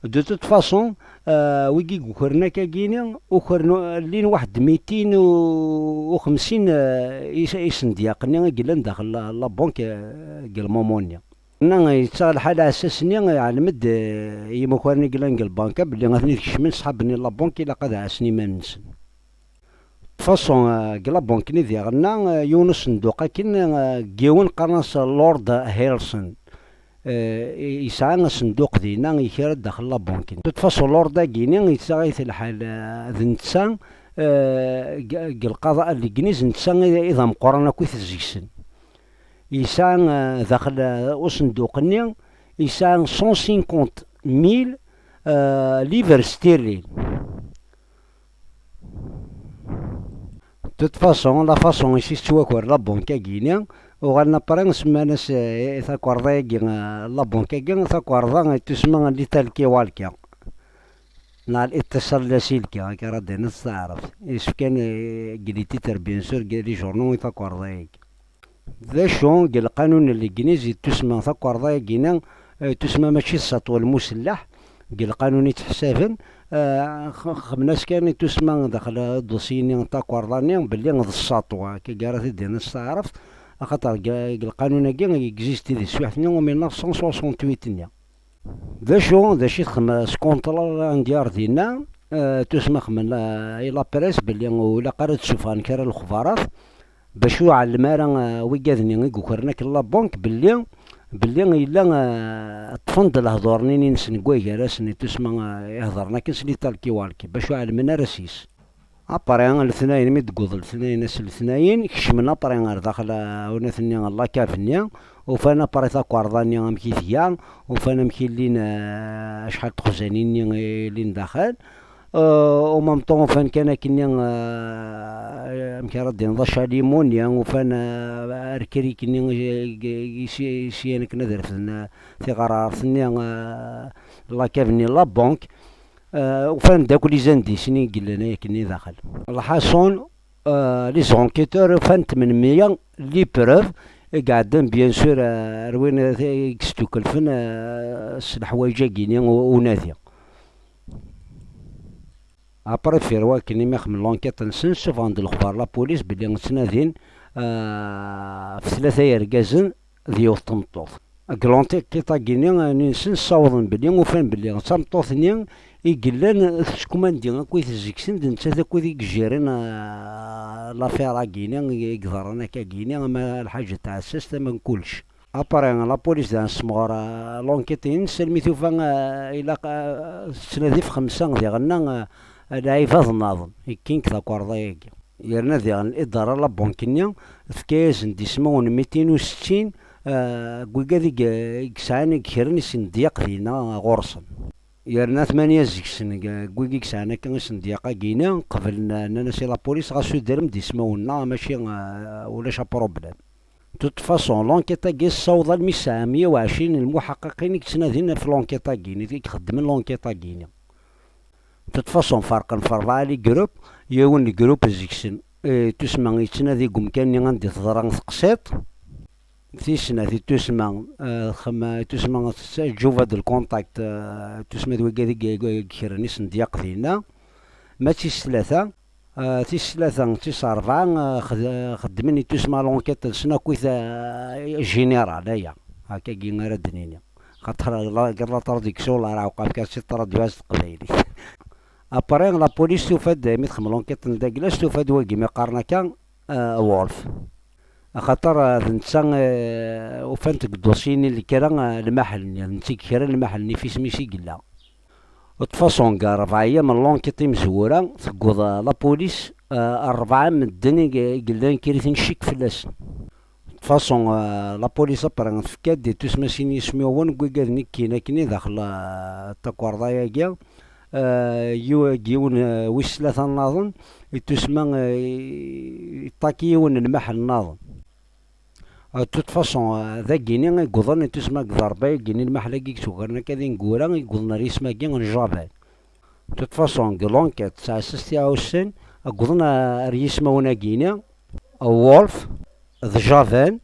De toute façon, euh, wigi yukren akkagini, ukren, llin waḥed mitin u xemsin, euh, is-, isendyaqen-nni i yellan daxel la, la banque, euh, deg lmumu-nni. Nna yettaɣ lḥal aɛessas-nni, iɛlem-d, euh, i yimakaren i yellan deg lbanka belli atni kecmen ṣṣḥab-nni n la banque, ilaq ad ɛassen iman-nsen. De toute façon, euh, deg la banque-nni diɣenna, euh, yiwen usenduq akken, euh, deg yiwen qqaren-as Lord Harrison. Euh, yesɛa asenduq dinna, yekra-d daxel la banque. De toute façon, Lord-agi-ni yettaɣ-it lḥal, euh, d netta, euh, deg, deg lqaḍa n Legliz, netta i, i d ameqqran akk i t-zegsen. Yesɛa, euh, daxel, euh, usenduq-nni, yesɛa cent cinquante mille, euh, livres sterling. De toute façon, la façon i s-tettwaker la banque-agi-ni, uɣalen après semman-as, eh, takerḍa-agi, eh, la banque-agi, takerḍa, eh, tusma l'italki walki. Neɣ l'itasal lasilki, akka ara d-tiniḍ s taɛrabt. Yessefk ad, eh, deg les titres, bien sûr, deg les journaux i takerḍa-agi. D acu deg lqanun n Legliz i tusma takerḍa-agi-ni, eh, tusma mačči d ṣṣaṭwa lmuselleḥ, deg lqanun i ttḥesaben, eh, x-, xemmen-as kan i tusma daxel dusyi-nni n takerḍa-nni belli d ṣṣaṭwa, akka ara t-id-tiniḍ s taɛrabt, axaṭer deg, deg lqanun-agi existe di teswiḥt-nni u mille neuf cent soixante-huit-nni. D acu, d acu i txemm s contrôle indiar dinna, eh, tusma xemmen la, i la presse belli ur ilaq ara ad d-ssuffɣen kra n lexbarat, bac ur ɛellem ara, eh, wigad-nni i yukren akken la banque belli, belli yella, eh, ṭṭfen-d lehdur-nni-nsen deg wagar-asen i tusma, eh, ihedren akken s l'italki walki, bac ur ɛellmen ara s-is. Après, letnayen, mi d-tewweḍ letnayen, ass n letnayen, kecmen après ɣer daxel, eh, unat-nni n la cave-nni, ufan après takerḍa-nni amek i tga, ufan amek i llin, eh, acḥal n texzanin-nni i llin daxel. Eh, au même temps, ufan kan akkenni, eh, amek ara d-tiniḍ, acalimu-nni, ufan, eh, arkrik-nni, eh, i, i, i syan akken ad refden, eh, tiɣerɛert-nni, eh, la cave-nni, la banque. Eh, ufan-d akk les indices-nni i yellan akkenni daxel. Lḥaṣun, eh, les enquêteurs ufan tmenmeyya les preuves i iɛeddan, bien sûr, eh, ar win i yesdukelfen, eh, s leḥwayeǧ-agi-ni u-, unadi. Après, firwa akken imi xemmen l'enquête-nsen, ssufɣen-d lexbar la police belli ttnadin, eh, ɣef tlata yergazen d yiwet tmeṭṭut. Deg l'enquête-agi-ni, eh, nni-nsen ssawḍen belli ufan belli d tameṭṭut-nni i yellan tettkumandi akk i tezgsin, d nettat akk i yejjiren, eh, l'affaire-agi-ni i iḍerren akkagi-ni, ama lḥaǧa n tɛessast, ama n kullec. Après, la police daɣen tessemɣer, eh, l'enquête-ines, almi tufa, eh, ilaq, eh, tettnadi ɣef xemsa diɣenna, eh, lɛibad nniḍen, ikkin deg takerḍa-agi. Yerna diɣen idara la banque-nni, tefka-yasen-d ismawen mitin u settin, eh, n wigad i, i yesɛan, i kra n isendyaq dinna ɣur-sen. Yerna tmanya seg-sen, g-, n wigi i yesɛan akka isendyaq-agi-ni, qeblen, eh, nnan-as i la police, ɣas tudrem-d ismawen-nneɣ, mačči, eh, ulac aproblem. De toute façon, l'enquête-agi tessaweḍ almi tesɛa meyya u ɛecrin n lmuḥaqqaqin i yettnadin ɣef l'enquête-agi, i ixeddmen l'enquête-agi-ni. De toute façon, ferqen ɣef rebɛa les groupes, yiwen n groupe seg-sen, eh, tusma yettnadi deg umkan-nni anda i teḍra teqsiṭ, tis snat i tusma, eh, xem-, i tusma tettǧuba-d le contact, eh, tusma d wigad i, i, i yekren isendyaq dinna, ma d tis tlata, Ah, tis tlata, tis rebɛa, ah, xed-, xeddmen i tusma l'enquête-nsen akkit, ah, générale, aya. Akkagi ara d-nini. Xaṭer la, la traduction, la raɛuqa, fkan si traduit s teqbaylit. Après, la police tufa-d, mi txemm l'enquête n Daglas, tufa-d wagi, mi qqaren akka, ah, Wolf. Axaṭer, ah, d netta, eh, ufan-t deg dossier-nni n lekra, ah, lmaḥel-nni, d netta i yekran lmaḥel-nni, f isem-is i yella. De toute façon, deg rebɛa ayyam n l'enquête imezwura, tewweḍ, eh, la police, eh, rebɛa medden i, i yellan kra n ccek fell-asen. De toute façon, eh, la police après tefka-d i tusmasin yismawen n wigad-nni kkin akkenni daxel, eh, takerḍa-agi, eh, yiw-, yiwen, eh, wis tlata nnaḍen, i tusma, eh, i, iṭaki yiwen n lmaḥel nnaḍen. Ah, de toute façon, ah, dagini i yewwḍen i tusma deg ḍerba-agi-ni, lmaḥla-agi i yeswegren akka d ineggura, i yewwḍen ar yisem-agi n Javan. De toute façon, deg l'enquête, tesɛa sest iɛussen, wwḍen ar yismawen-agi-ni, Wolf, d Javan,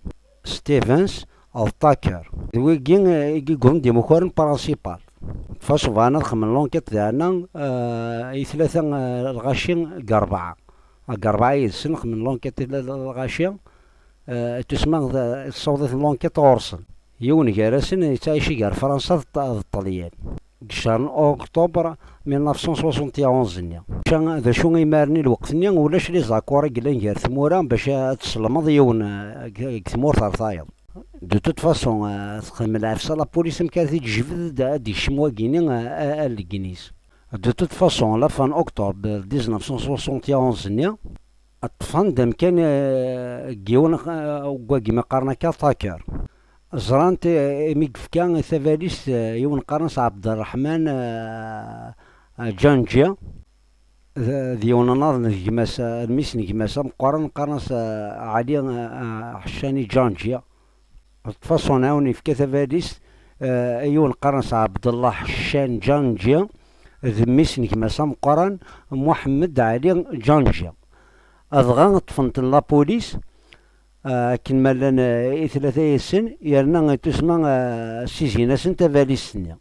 Stevens, d Tucker. D wigi, eh, i yewwḍen d imukaren principal. De toute Ṭṭac bɣan ad xemmen l'enquête diɣenna, eh, i tlata, eh, lɣaci deg rebɛa. Deg rebɛa yid-sen xemmen l'enquête i tlata lɣaci, eh, tusma d-, tessaweḍ-iten l'enquête ɣur-sen. Yiwen gar-asen yettɛici gar Fransa d Ṭ-, d Ṭṭelyan. Deg ccher n octobre mille neuf cent soixante et onze-nni. Ca-, d acu imaren i lweqt-nni ulac les accords i yellan gar tmura bac ad tselmeḍ yiwen, eh, deg, deg tmurt ar tayeḍ. De toute façon, eh, texdem lɛefsa la police amek ara t-id-tejbed ad d-yekcem wagini, eh, a, a legnis. De toute façon, la fin octobre dix-neuf cent soixante et onze-nni, ṭṭfen-d amkan, eh, deg yiwen, eh, deg wagim qqaren akka Taker. Ẓran-t, eh, imi yefka tabalizt, eh, yiwen qqaren-as Ɛebderreḥman, eh, eh, Ǧanǧi. D, d yiwen nnaḍen d gma-s, eh, d mmi-s n gma-s ameqqran qqaren-as, eh, Ɛli, eh, eh, Ḥeccani Ǧanǧi. De toute façon, awen yefka tabalizt, eh, yiwen qqaren-as Ɛebdellah Ḥeccan Ǧanǧi, d mmi-s n gma-s ameqqran Muḥemmed Ɛli Ǧanǧi. Dɣa ṭṭfen-ten la police, eh, akken ma llan, eh, i tlata yid-sen, yerna tusma, eh, ssizin-asen tabalizt-nni.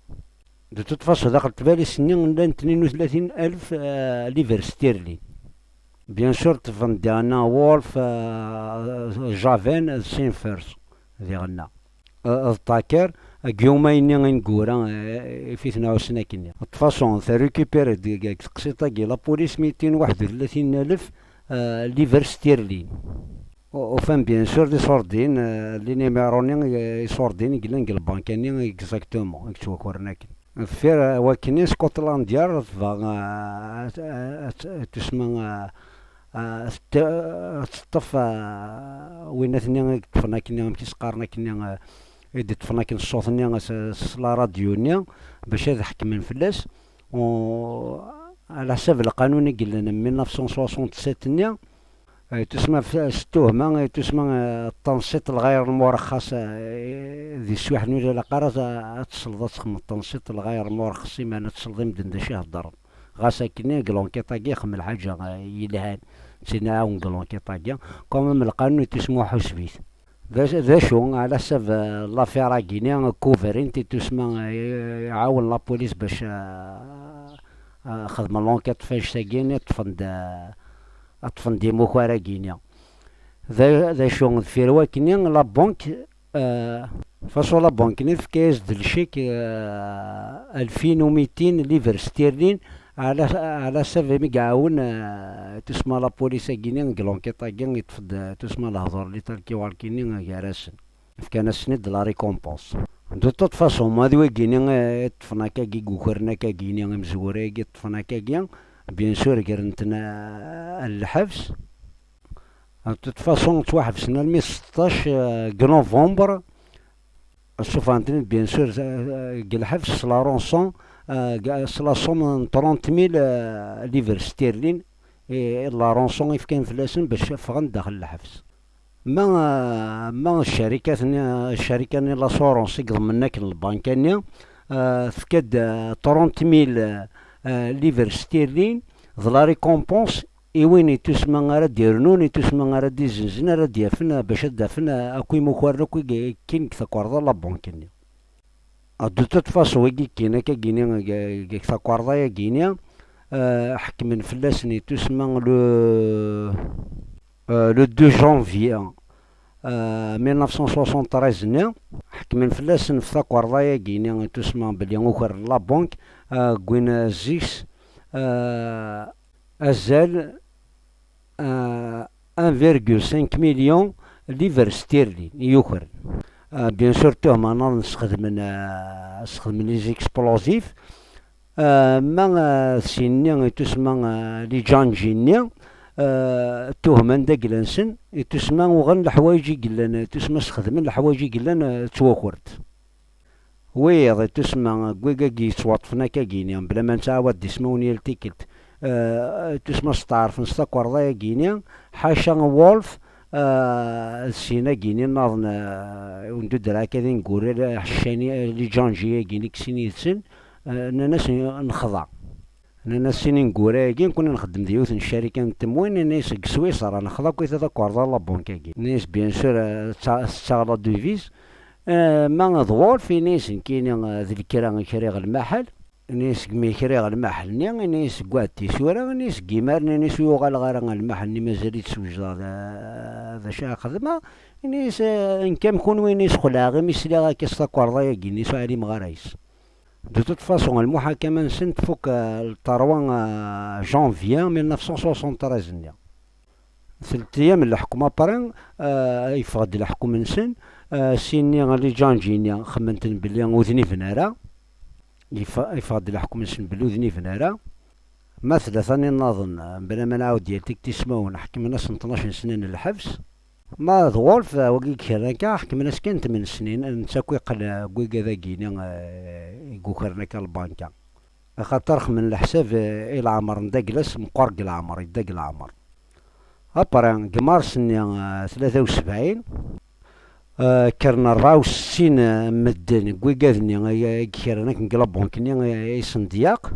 De toute façon, daxel tbalizt-nni llan tnin u tlatin alef, eh, livres sterling. Bien sûr, ṭṭfen diɣenna Wolf, eh, Javen, d Sinfers, diɣenna. Eh, d Taker, deg yuma-nni ineggura, eh, ifiten ɛussen akkenni. De toute façon, terrécupérer-d deg, deg teqsiṭ-agi, la police mitin waḥed u tlatin alef, eh, livres sterling. U-, ufan bien sûr d iṣurdiyen, eh, les numéros-nni, eh, iṣurdiyen i yellan deg lbanka-nni exactement, i yettwakren akken. Deffir, eh, wakken Scotland Yard tebɣa, eh, ad, ad, ad tusma, eh, eh, ad tt-, ad teṭṭef, eh, winnat-nni i yeṭṭfen akkenni, amek i s-qqaren akkenni, eh, i d-iṭṭfen akken ṣṣut-nni s, s la radio-nni, bac ad ḥekmen fell-as. U ɛla ḥsab lqanun i yellan n mille neuf cent soixante-sept-nni, eh, tusma f-, s tuhma, eh, tusma, eh, tanṣiṭ lɣayr lmurexxas, eh, di sswiḥ-nni ur ilaq ara ad, ad tesleḍ ad txemmeḍ tanṣiṭ lɣayr lmurexxas, iman ad tesleḍ i medden d acu i heddren. Ɣas akken, deg l'enquête-agi ixemmel ḥaǧa, eh, yelhan, d tin iɛawen deg l'enquête-agi, quand même lqanun i tusma uḥusbit. D acu, d acu, ɛla ḥsab, eh, l'affaire-agi-ni, couvrir-tt i tusma, eh, iɛawen la police bac, eh, eh, xedmen l'enquête f annect-agi-ni, ṭṭfen-d, eh, ṭṭfen-d imukar-agi-ni. D, d acu, deffir wakkenni, la banque, eh, façon la banque-ni tefka-yas-d lcik, eh, alfin u mitin livres sterling, ɛla, ɛla ḥsab mi iɛawen, eh, tusma la police-agi-ni deg l'enquête-agi, yeṭṭef-d, eh, tusma lehdur-nni talki walki-ni gar-asen. Fkan-asen-id la récompense. De toute façon, ma d wigi-ni, eh, ṭṭfen akkagi, ukren akkagi-ni, imezwura-agi ṭṭfen akkagi, bien sûr, gren-ten, eh, lḥebs. De toute façon, ttwaḥebsen almi seṭṭac, eh, deg novembre. Ssufɣen-ten-id, bien sûr, eh, deg lḥebs s la rançon, eh, deg, s la somme n trente mille, eh, livres sterling, i, i la rançon i fkan fell-asen bac ffɣen daxel lḥebs. Ma, ma ccarikat-nni, ccarika-nni l'assurance i iḍemnen akken lbanka-nni, eh, tefka-d, eh, trente mille, eh, livres sterling, d la récompense i win i tusma ara d-irnun, i tusma ara d-izenzen, ara d-yafen, eh, bac ad d-afen, eh, akk imukaren akk i, i kkin deg takerḍa n la banque-nni. Ah, de toute façon, wigi kkin akkagini, deg, deg takerḍa-yagini, eh, ḥekmen fell-asen i tusma le, eh, le deux janvier, eh, mille neuf cent soixante-treize-nni, ḥekmen fell-asen f takerḍa-yagini i tusma belli ukren la banque, eh, wwin, eh, zik, eh, azal, eh, un virgule cinq million livres sterling i yukren. Eh, bien sûr, tuhma nniḍen sxedmen, eh, sxedmen les explosifs. Eh, ma, eh, sin-nni i tusma, eh, les Djandji-nni, eh, tuhman d agla-nsen, i tusma uɣen leḥwayeǧ i yellan, i tusma sxedmen leḥwayeǧ i yellan, eh, d twakurt. Wiyaḍ i tusma n wigagi yettwaṭṭfen akkagini, bla ma nettɛawad d ismawen yal tikkelt, eh, i tusma steɛṛfen s takerḍa-yagini, ḥaca Wolf, eh, d sin-agini nniḍen, eh, ur ndudder akka d ineggura, ḥeccan-, eh, les Djandji-yagini i sin yid-sen, eh, nnan-as nexḍa. Nnan-as sin ineggura-agi, nekkni nxeddem d yiwet n ccarika n temwin, nnan-as deg Swissara, nexḍa akkit takerḍa n la banque-agi. Nnan-as, bien sûr, eh, tettaɣ-, tettaɣ la devise. Eh, ma d Wolf, yenna-as nekkini, eh, d lekra i kriɣ lmaḥal. Ini-as: "Segmi kriɣ lmaḥel-nni," ini-as, "seg waɛd tisura," ini-as, "seg imaren," ini-as, "ur uɣaleɣ ara ɣer lmaḥel-nni, mazal-itt wejdeɣ d, d acu ara xedmeɣ." Ini-as: "Eh, nekk am kunwi," ini-as, "xelɛeɣ imi sliɣ akka s takerḍa-agi," ini-as, "ur ɛlimeɣ ara yes." De toute façon, lmuḥakama-nsen tfuk, eh, le trois, eh, janvier mille neuf cent soixante-treize-nni. Telt ayyam n leḥkem après, eh, yeffeɣ-d leḥkem-nsen, eh, sin-nni, les Djandji-nni, xemmen-ten belli ur d-niben ara. Yeffeɣ-, yeffeɣ-d leḥkem-nsen belli ur d-niben ara. Ma tlata-nni nnaḍen, eh, bla ma nɛawed yal tikkelt ismawen, ḥekmen-asen tnac n snin n lḥebs. Ma d Wolf, eh, wagi i yekkren akka, ḥekmen-as kan tmen snin, netta akk yeqqel, eh, deg wigad-agi-ni, eh, i yukren akka lbanka. Axaṭer xemmen leḥsab, eh, i leɛmer n Daglas, meqqer deg leɛmer, yedda deg leɛmer. Après, deg mars-nni, eh, tlata u sebɛin, eh, kkren rebɛa u settin, eh, medden deg wigad-nni ay, ay yekkren akken deg la banque-nni ay, ay sendiyaq.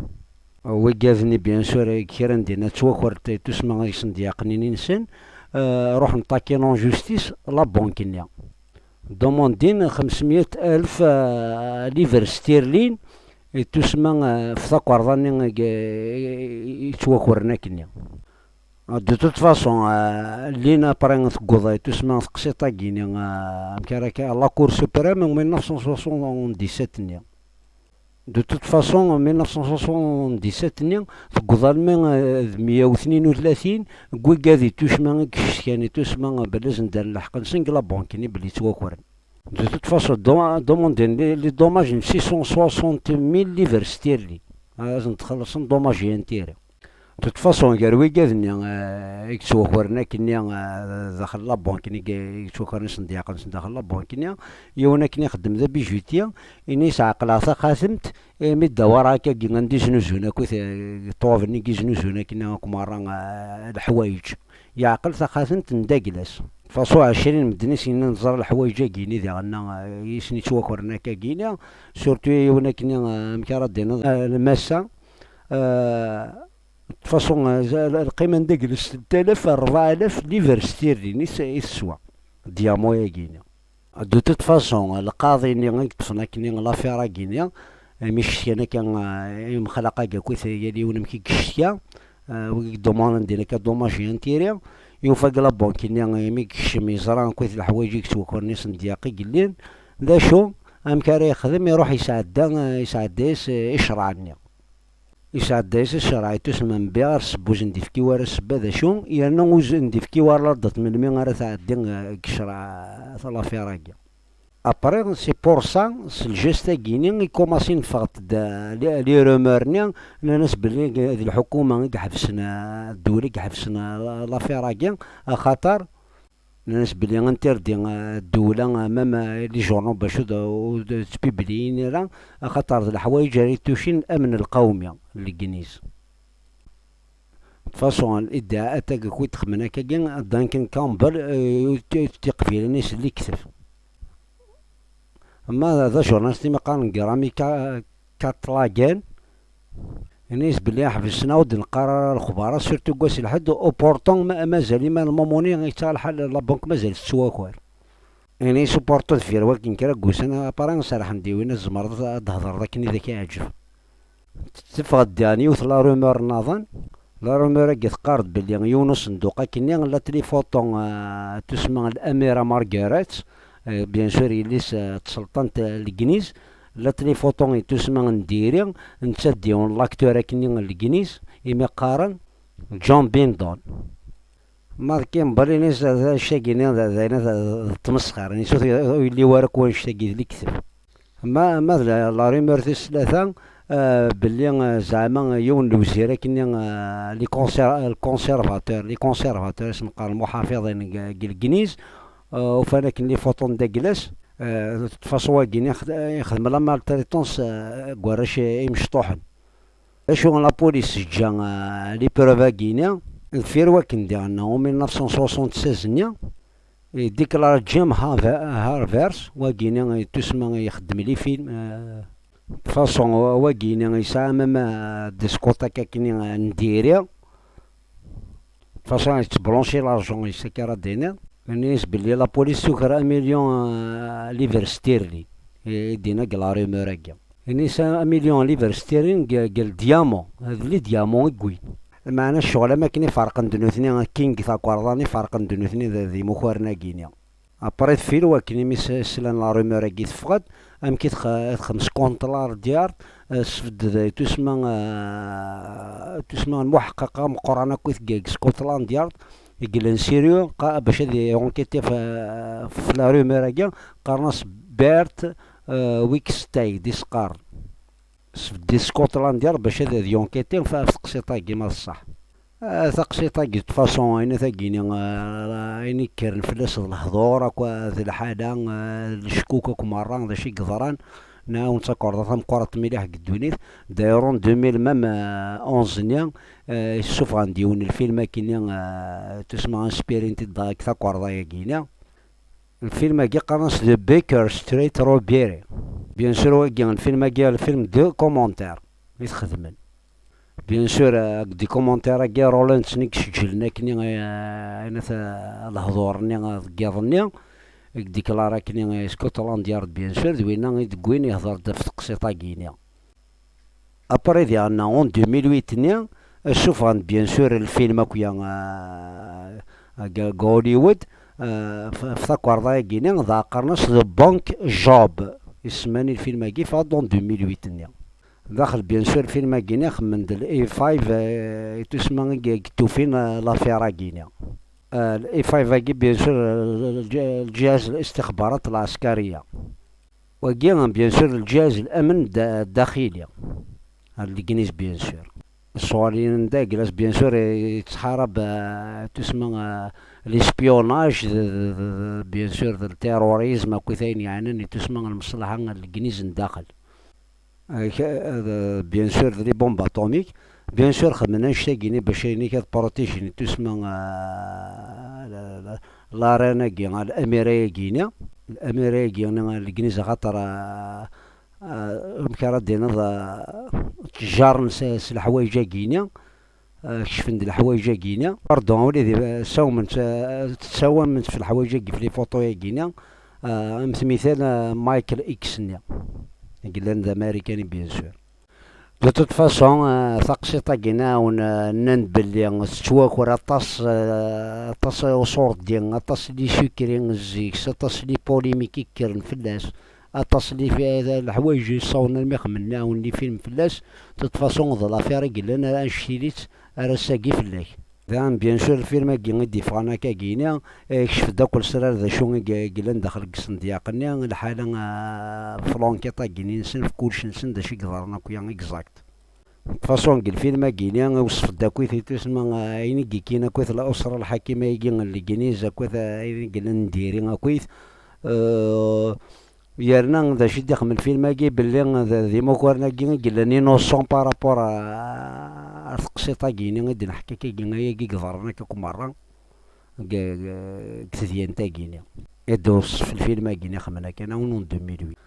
Wigad-nni, bien sûr, ay yekkren dinna ttwakren, tusma ay sendiyaqen-nni-nsen, eh, ruḥen ṭakin en justice la banque-nni. Demandin xemsemya alef, eh, livres sterling, i tusma, eh, f takerḍa-nni i, i, i yettwakren akkenni. De toute façon, eh, llin après tewweḍ i tusma teqsiṭ-agi-ni, eh, amek ara k-, la Cour suprême en mille neuf cent soixante-dix-sept-nni. De toute façon, en mille neuf cent soixante-dix-sept-nni, tewweḍ almi, eh, d meyya u tnin u tlatin n wigad i tusma i yecetkan i tusma, eh, belli zendaren lḥeqq-nsen deg la banque-nni belli ttwakren. De toute façon, do-, demandin les, les dommages n six cent soixante mille livres sterling. Ad asen-txellṣen dommages et intérêts. De toute façon, gar wigad-nni, eh, i yettwakren akkenni, eh, daxel la banque-nni, i yettwakren isendyaqen-nsen daxel la banque-nni, yiwen akken ixeddem d abijutier, ini-as: "Ɛeqleɣ taxatemt, imi d-awar akkagi anda i znuzun akk, eh, ṭṭwab-nni i znuzun akkenni akk merra, eh, leḥwayeǧ." Yeɛqel taxatemt n Daglas. Faṣu ɛecrin medden i s-yennan: "Ẓer leḥwayeǧ-agi-ni diɣen, eh, i sen-ittwakren akkagi-ni, surtout yiwen akkenni, eh, amek ara d-tiniḍ, eh, lmassa, eh, faṣu, eh, z-, lqima n Daglas telt alaf, rebɛa alaf livres sterling i s-, i teswa diamant-agi-ni." De toute façon, lqaḍi-nni i yeṭṭfen akkenni l'affaire-agi-ni, mi cetkan akka, eh, imexlaq-agi akkit yal yiwen amek i yecetkan, eh, wi yeddumanen din akka dommages et intérêts, yufa deg la banque-nni, eh, mi yekcem yeẓra akkit leḥwayeǧ i yettwakren isendyaq i yellin, d acu, amek ara yexdem, iruḥ yesɛedda, eh, yesɛedda-yas, eh, i ccreɛ-nni. Yesɛedda-yas i ccreɛ, itusma mbiɣ ar sebbuzen d-ifki wara ssebba d acu, yerna ur d-ifki wara la date melmi ara tɛeddi, eh, deg ccreɛ, eh, l'affaire-agi. Après, c'est pour ça, s lǧest-agi-ni, i kumasin ffɣent-d, eh, les, les rumeurs-nni, nnan-as belli d lḥukuma i iḥebsen, eh, ddewla i iḥebsen, eh, l'affaire-agi, axaṭer nnan-as belli interdit, eh, ddewla, eh, même, eh, les journaux bac ur d-, ur d-ttpibliyin ara, axaṭer d leḥwayeǧ ara itucin amn lqawmi n Legliz. De toute façon, l'idéat-agi i d-xemmen akkagi, Duncan Campbell, eh, ur t-, ur t-iqbilen i s-, lekteb. Ma d ajurnalist i mi qqaren Graham Ca-, Catlaghen, ini-as belli ḥebsen ur d-neqqar ara lexbar, surtout deg wass n lḥedd, u pourtant ma-, mazal ima lmumuni yettaɣ lḥal, la banque mazal tettwaker. Ini-as u pourtant deffir wakken kra n wussan, après serḥen-d i win ad tzemreḍ ad d-thedreḍ akken i d ak-iɛǧeb. Teffeɣ-d diɣen yiwet la rumeur nniḍen. La rumeur-agi teqqar-d belli yiwen usenduq akkenni, llant les photos, eh, tusma Lamira Margaret, eh, bien sûr yelli-s, eh, tselṭant, eh, Legliz, llant les photos i tusma n diri, netta d yiwen n l'acteur akkenni n Legliz, imi qqaren John Bindon. Ma d Kimberly, ini-as d, d, d, d, d, d tmesxer, ini-as ur, ur yelli wara akk wannect-agi d lekteb. Ma, ma d la, la rumeur tis tlata, eh, belli, eh, zeɛma yiwen n lewzir akkenni, eh, les conser-, le conservateur, les conservateurs, i sen-qqaren lmuḥafiḍin deg, deg Legliz, eh, ufan akken les photos n Daglas, eh, de toute façon-agi-ni ixed-, ixdem la maltraitance, eh, deg warrac imecṭuḥen. Acu la police teǧǧa, eh, les preuves-agi-ni, deffir wakken diɣen, en mille neuf cent soixante-seize-nni, yeddiklaṛ Jim Harve-, Harvers, wagi-ni, eh, tusma ixeddem les films, eh, de façon, wagi-ni yesɛa même, eh, discothèque akkenni, eh, n diri. De façon, yettblanchi l'argent, yessakk ara d-iniɣ. Ini-as belli la police tuker un million, eh, livres sterling, i, i d-yenna deg la rumeur-agi. Ini-s amilyon livres sterling g-, g-, diamant, d les diamants i yewwin. Lmeɛna ccɣel am akken i ferqen d nutni, King takerḍa-nni ferqen d nutni d, d imukaren-agi-ni. Après deffir wakken imi s-, slan la rumeur-agi teffeɣ-d, amek i tx-, txem Scotland Yard, eh, sbedd d tusma, eh, tusma n muḥeqqaq ameqqran akk i tgeg Scotland Yard, i yellan sérieux, qa-, bac ad i-, enquêter f-, f la rumeur-agi, qqaren-as Bert, eh, Wickstead, i s-qqaren. Sbedd-it Scotland Yard bac ad, ad yenquêter f, f teqsiṭ-agi ma d ṣṣeḥ. Ah, taqsiṭ-agi, de toute façon, ayen tagini, ah, ayen ikkren fell-as d lehdur akk, ah, d lḥala, ah, d leckuk akk merra, d acu i yeḍran. Nɛawen d takerḍa tameqqrant mliḥ deg ddunit. D'ailleurs, en deux mille même, ah, onze-nni, ah, issufɣen-d yiwen n lfilm akkenni, ah, tusma inspiré-t-id deg takerḍa-yagi-ni. Lfilm-agi qqaren-as The Baker Street Robbery. Bien sûr, wagi, lfilm-agi, lfilm de commentaire i t-xedmen. Bien sûr, euh, deg commentaire-agi, Rollins-nni i iseǧlen akkenni, euh, ayen at, euh, lehdur-nni, euh, deg yiḍ-nni, i yediklar akkenni, euh, Scotland Yard, bien sûr, d winna i d win ihder-d ɣef teqsiṭ-agi-ni. Après diɣen, en deux mille huit-nni, ssufɣen-d, bien sûr, lfilm akk-ya, euh, deg, deg Hollywood, euh, f, f takerḍa-agi-ni, dɣa qqaren-as The Bank Job. Isemman i lfilm-agi, yeffeɣ-d en deux mille huit-nni. Daxel, bien sûr, lfilm-agi-ni, xemmen-d l-A five, euh, i tusma i, i yettufin, euh, l'affaire-agi-ni. Euh, l'A five-agi, bien sûr, euh, lǧ-, lǧihaz الاستخبارات العسكرية. Wagi, bien sûr, lǧihaz الأمن الد-, الداخلي. Ar Legliz, bien sûr. Ssɣur-i anda Glas, bien sûr, yettḥarab, euh, tusma, euh, l'espionnage, d, d, d, d, bien sûr, d le terrorisme, akkit ayen yeɛnan i tusma lmeṣlaḥa n Legliz n daxel. Euh, k-, euh, bien sûr, d les bombes atomiques. Bien sûr, xedmen annect-agi-ni bac ayen ad protéger tusma, euh, la, la, l'arène-agi, l'Amérique-agi-ni. L'Amérique-agi-ni, Legliz, axaṭer, euh, euh, amek ara d-tiniḍ, euh, ttjaren s, s leḥwayeǧ-agi-ni, euh, kecfen-d leḥwayeǧ-agi-ni. Pardon, ula d, euh, sawmen, euh, ttsawamen f leḥwayeǧ-agi, f les photos-agi-ni, euh, am tmital, euh, Michael X-nni, i yellan d Amarikan, bien sûr. De toute façon, euh, taqsiṭ-agi-ni, euh, nnan-d belli tettwaker aṭas, euh, aṭas uṣurdi, aṭas n yisukri zik-s, aṭas n les polémiques i yekkren fell-as, aṭas n les fi-, leḥwayeǧ yessawḍen armi xemmen-awen les films fell-as. De toute façon, d l'affaire i yellan ara anect-ilit ar ass-agi fell-ak. Daɣen, bien sûr, lfilm-agi i d-yeffɣen akka-agi-ni, eh, kecf-d akk lesrar d acu i y-, yellan daxel deg isendyaq-nni, lḥala, ah, f l'enquête-agi-ni-nsen, f kullec-nsen, d acu i yeḍran akk-ya exact. De toute façon, deg lfilm-agi-ni, iwṣef-d akkit i tusma, ah, ayen i yekkin akkit l'usra lḥakima-agi n Legliz, akkit, ah, ayen i yellan n diri akkit, eh, Yerna d acu i d-ixdem lfilm-agi, belli d, d imukaren-agi i yellan innocent par rapport à, à teqsiṭ-agi-ni i d-neḥka akka-agi, ayagi i yeḍran akka akk merra deg, deg, deg tedyant-agi-ni. I d-iweṣṣef lfilm-agi-ni xemmen akka, awen en deux mille huit.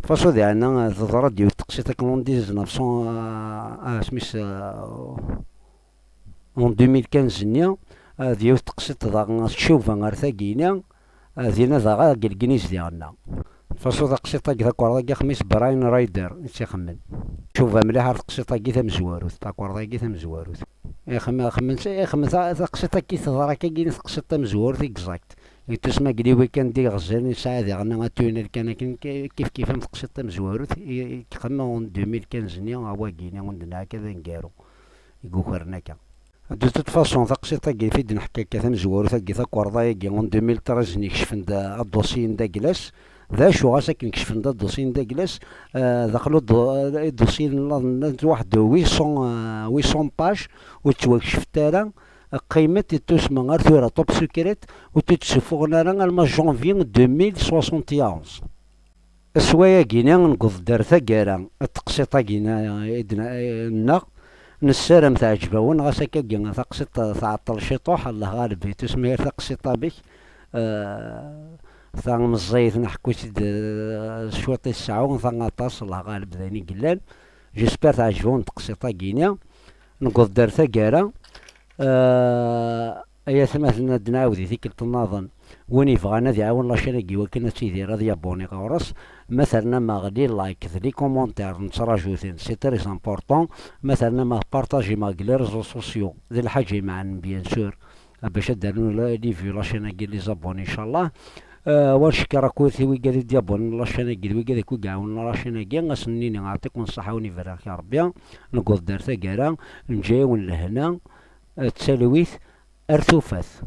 Fasu diɛna teḍra-d yiwet teqsiṭ akka en dix-neuf cent, ah, ah, asmi-s, ah, en deux mille quinze-nni, ah, d yiwet teqsiṭ daɣen tcuba ar tagi-ni, ah, dinna daɣ deg Legliz diɣenna. Fasu taqsiṭ-agi, takerḍa-agi, xemmis Brian Ryder i tt-ixemmen. Tcuba mliḥ ar teqsiṭ-agi tamezwarut, takerḍa-agi tamezwarut. Ixemmen, ixemmen, ixemmen ta-, taqsiṭ-agi teḍra akka-agi, teqsiṭ tamezwarut exact. Yetusma deg les week-ends iɣezziren, yesɛa diɣen atunnel kan akken, ki-, kif kif am teqsiṭ tamezwarut, i, i ixemmen en deux mille quinze-nni, awagi-ni, ur d-nenna akka d aneggaru i yukren akka. De toute façon, taqsiṭ-agi, fi d-neḥka akka tamezwarut-agi, takerḍa-agi, en deux mille treize-nni, kecfen-d aḍusi n Daglas. D acu, ɣas akken kecfen-d aḍusi n Daglas, eh, daxel uḍu-, aḍusi n laḍ-, n waḥed huit cents, eh, huit cents pages, ur ttwakecfet ara, qqimet i tusma ar tura top secret, ur tt-id-ssufuɣen ara alma janvier deux mille soixante et onze. Asway-agi-ni, newweḍ-d ar taggara, teqsiṭ-agi-ni, i d-, nneɣ, nessaram teɛǧeb-awen, ɣas akka-agi taqsiṭ tɛeṭṭel ciṭuḥ, Allah ɣaleb, i tusma yir taqsiṭ amek, eh, ta meẓẓiyet, nḥekku-tt-id, eh, cwiṭ i tesɛu, ta aṭas, Allah ɣaleb d ayen i yellan. J'espère teɛǧeb-awen teqsiṭ-agi-ni. Newweḍ-d ar taggara, eh, ay atmaten, ad d-nɛawed i tikkelt nnaḍen. Win yebɣan ad iɛawen la chaîne-agi wakken ad tidir, ad yabuni ɣur-s, ma ternam-aɣ les likes d les commentaires, nettraǧu-ten, c'est très important. Ma ternam-aɣ partagem-aɣ deg les réseaux sociaux, d lḥaǧa imeɛnen, bien sûr, bac ad d-rnun la- les vues, la chaîne-agi, les abonnés, inchallah. Euh, wa ncekker akk i wigad i d-yabunen la chaîne-agi, d wigad akk i iɛawnen la chaîne-agi, ad sen-nini yeɛṭikum ṣṣeḥḥa, win iberrek Rebbi, newweḍ-d ar taggara, neǧǧa-yawen lehna, euh, d talwit, ar tufat.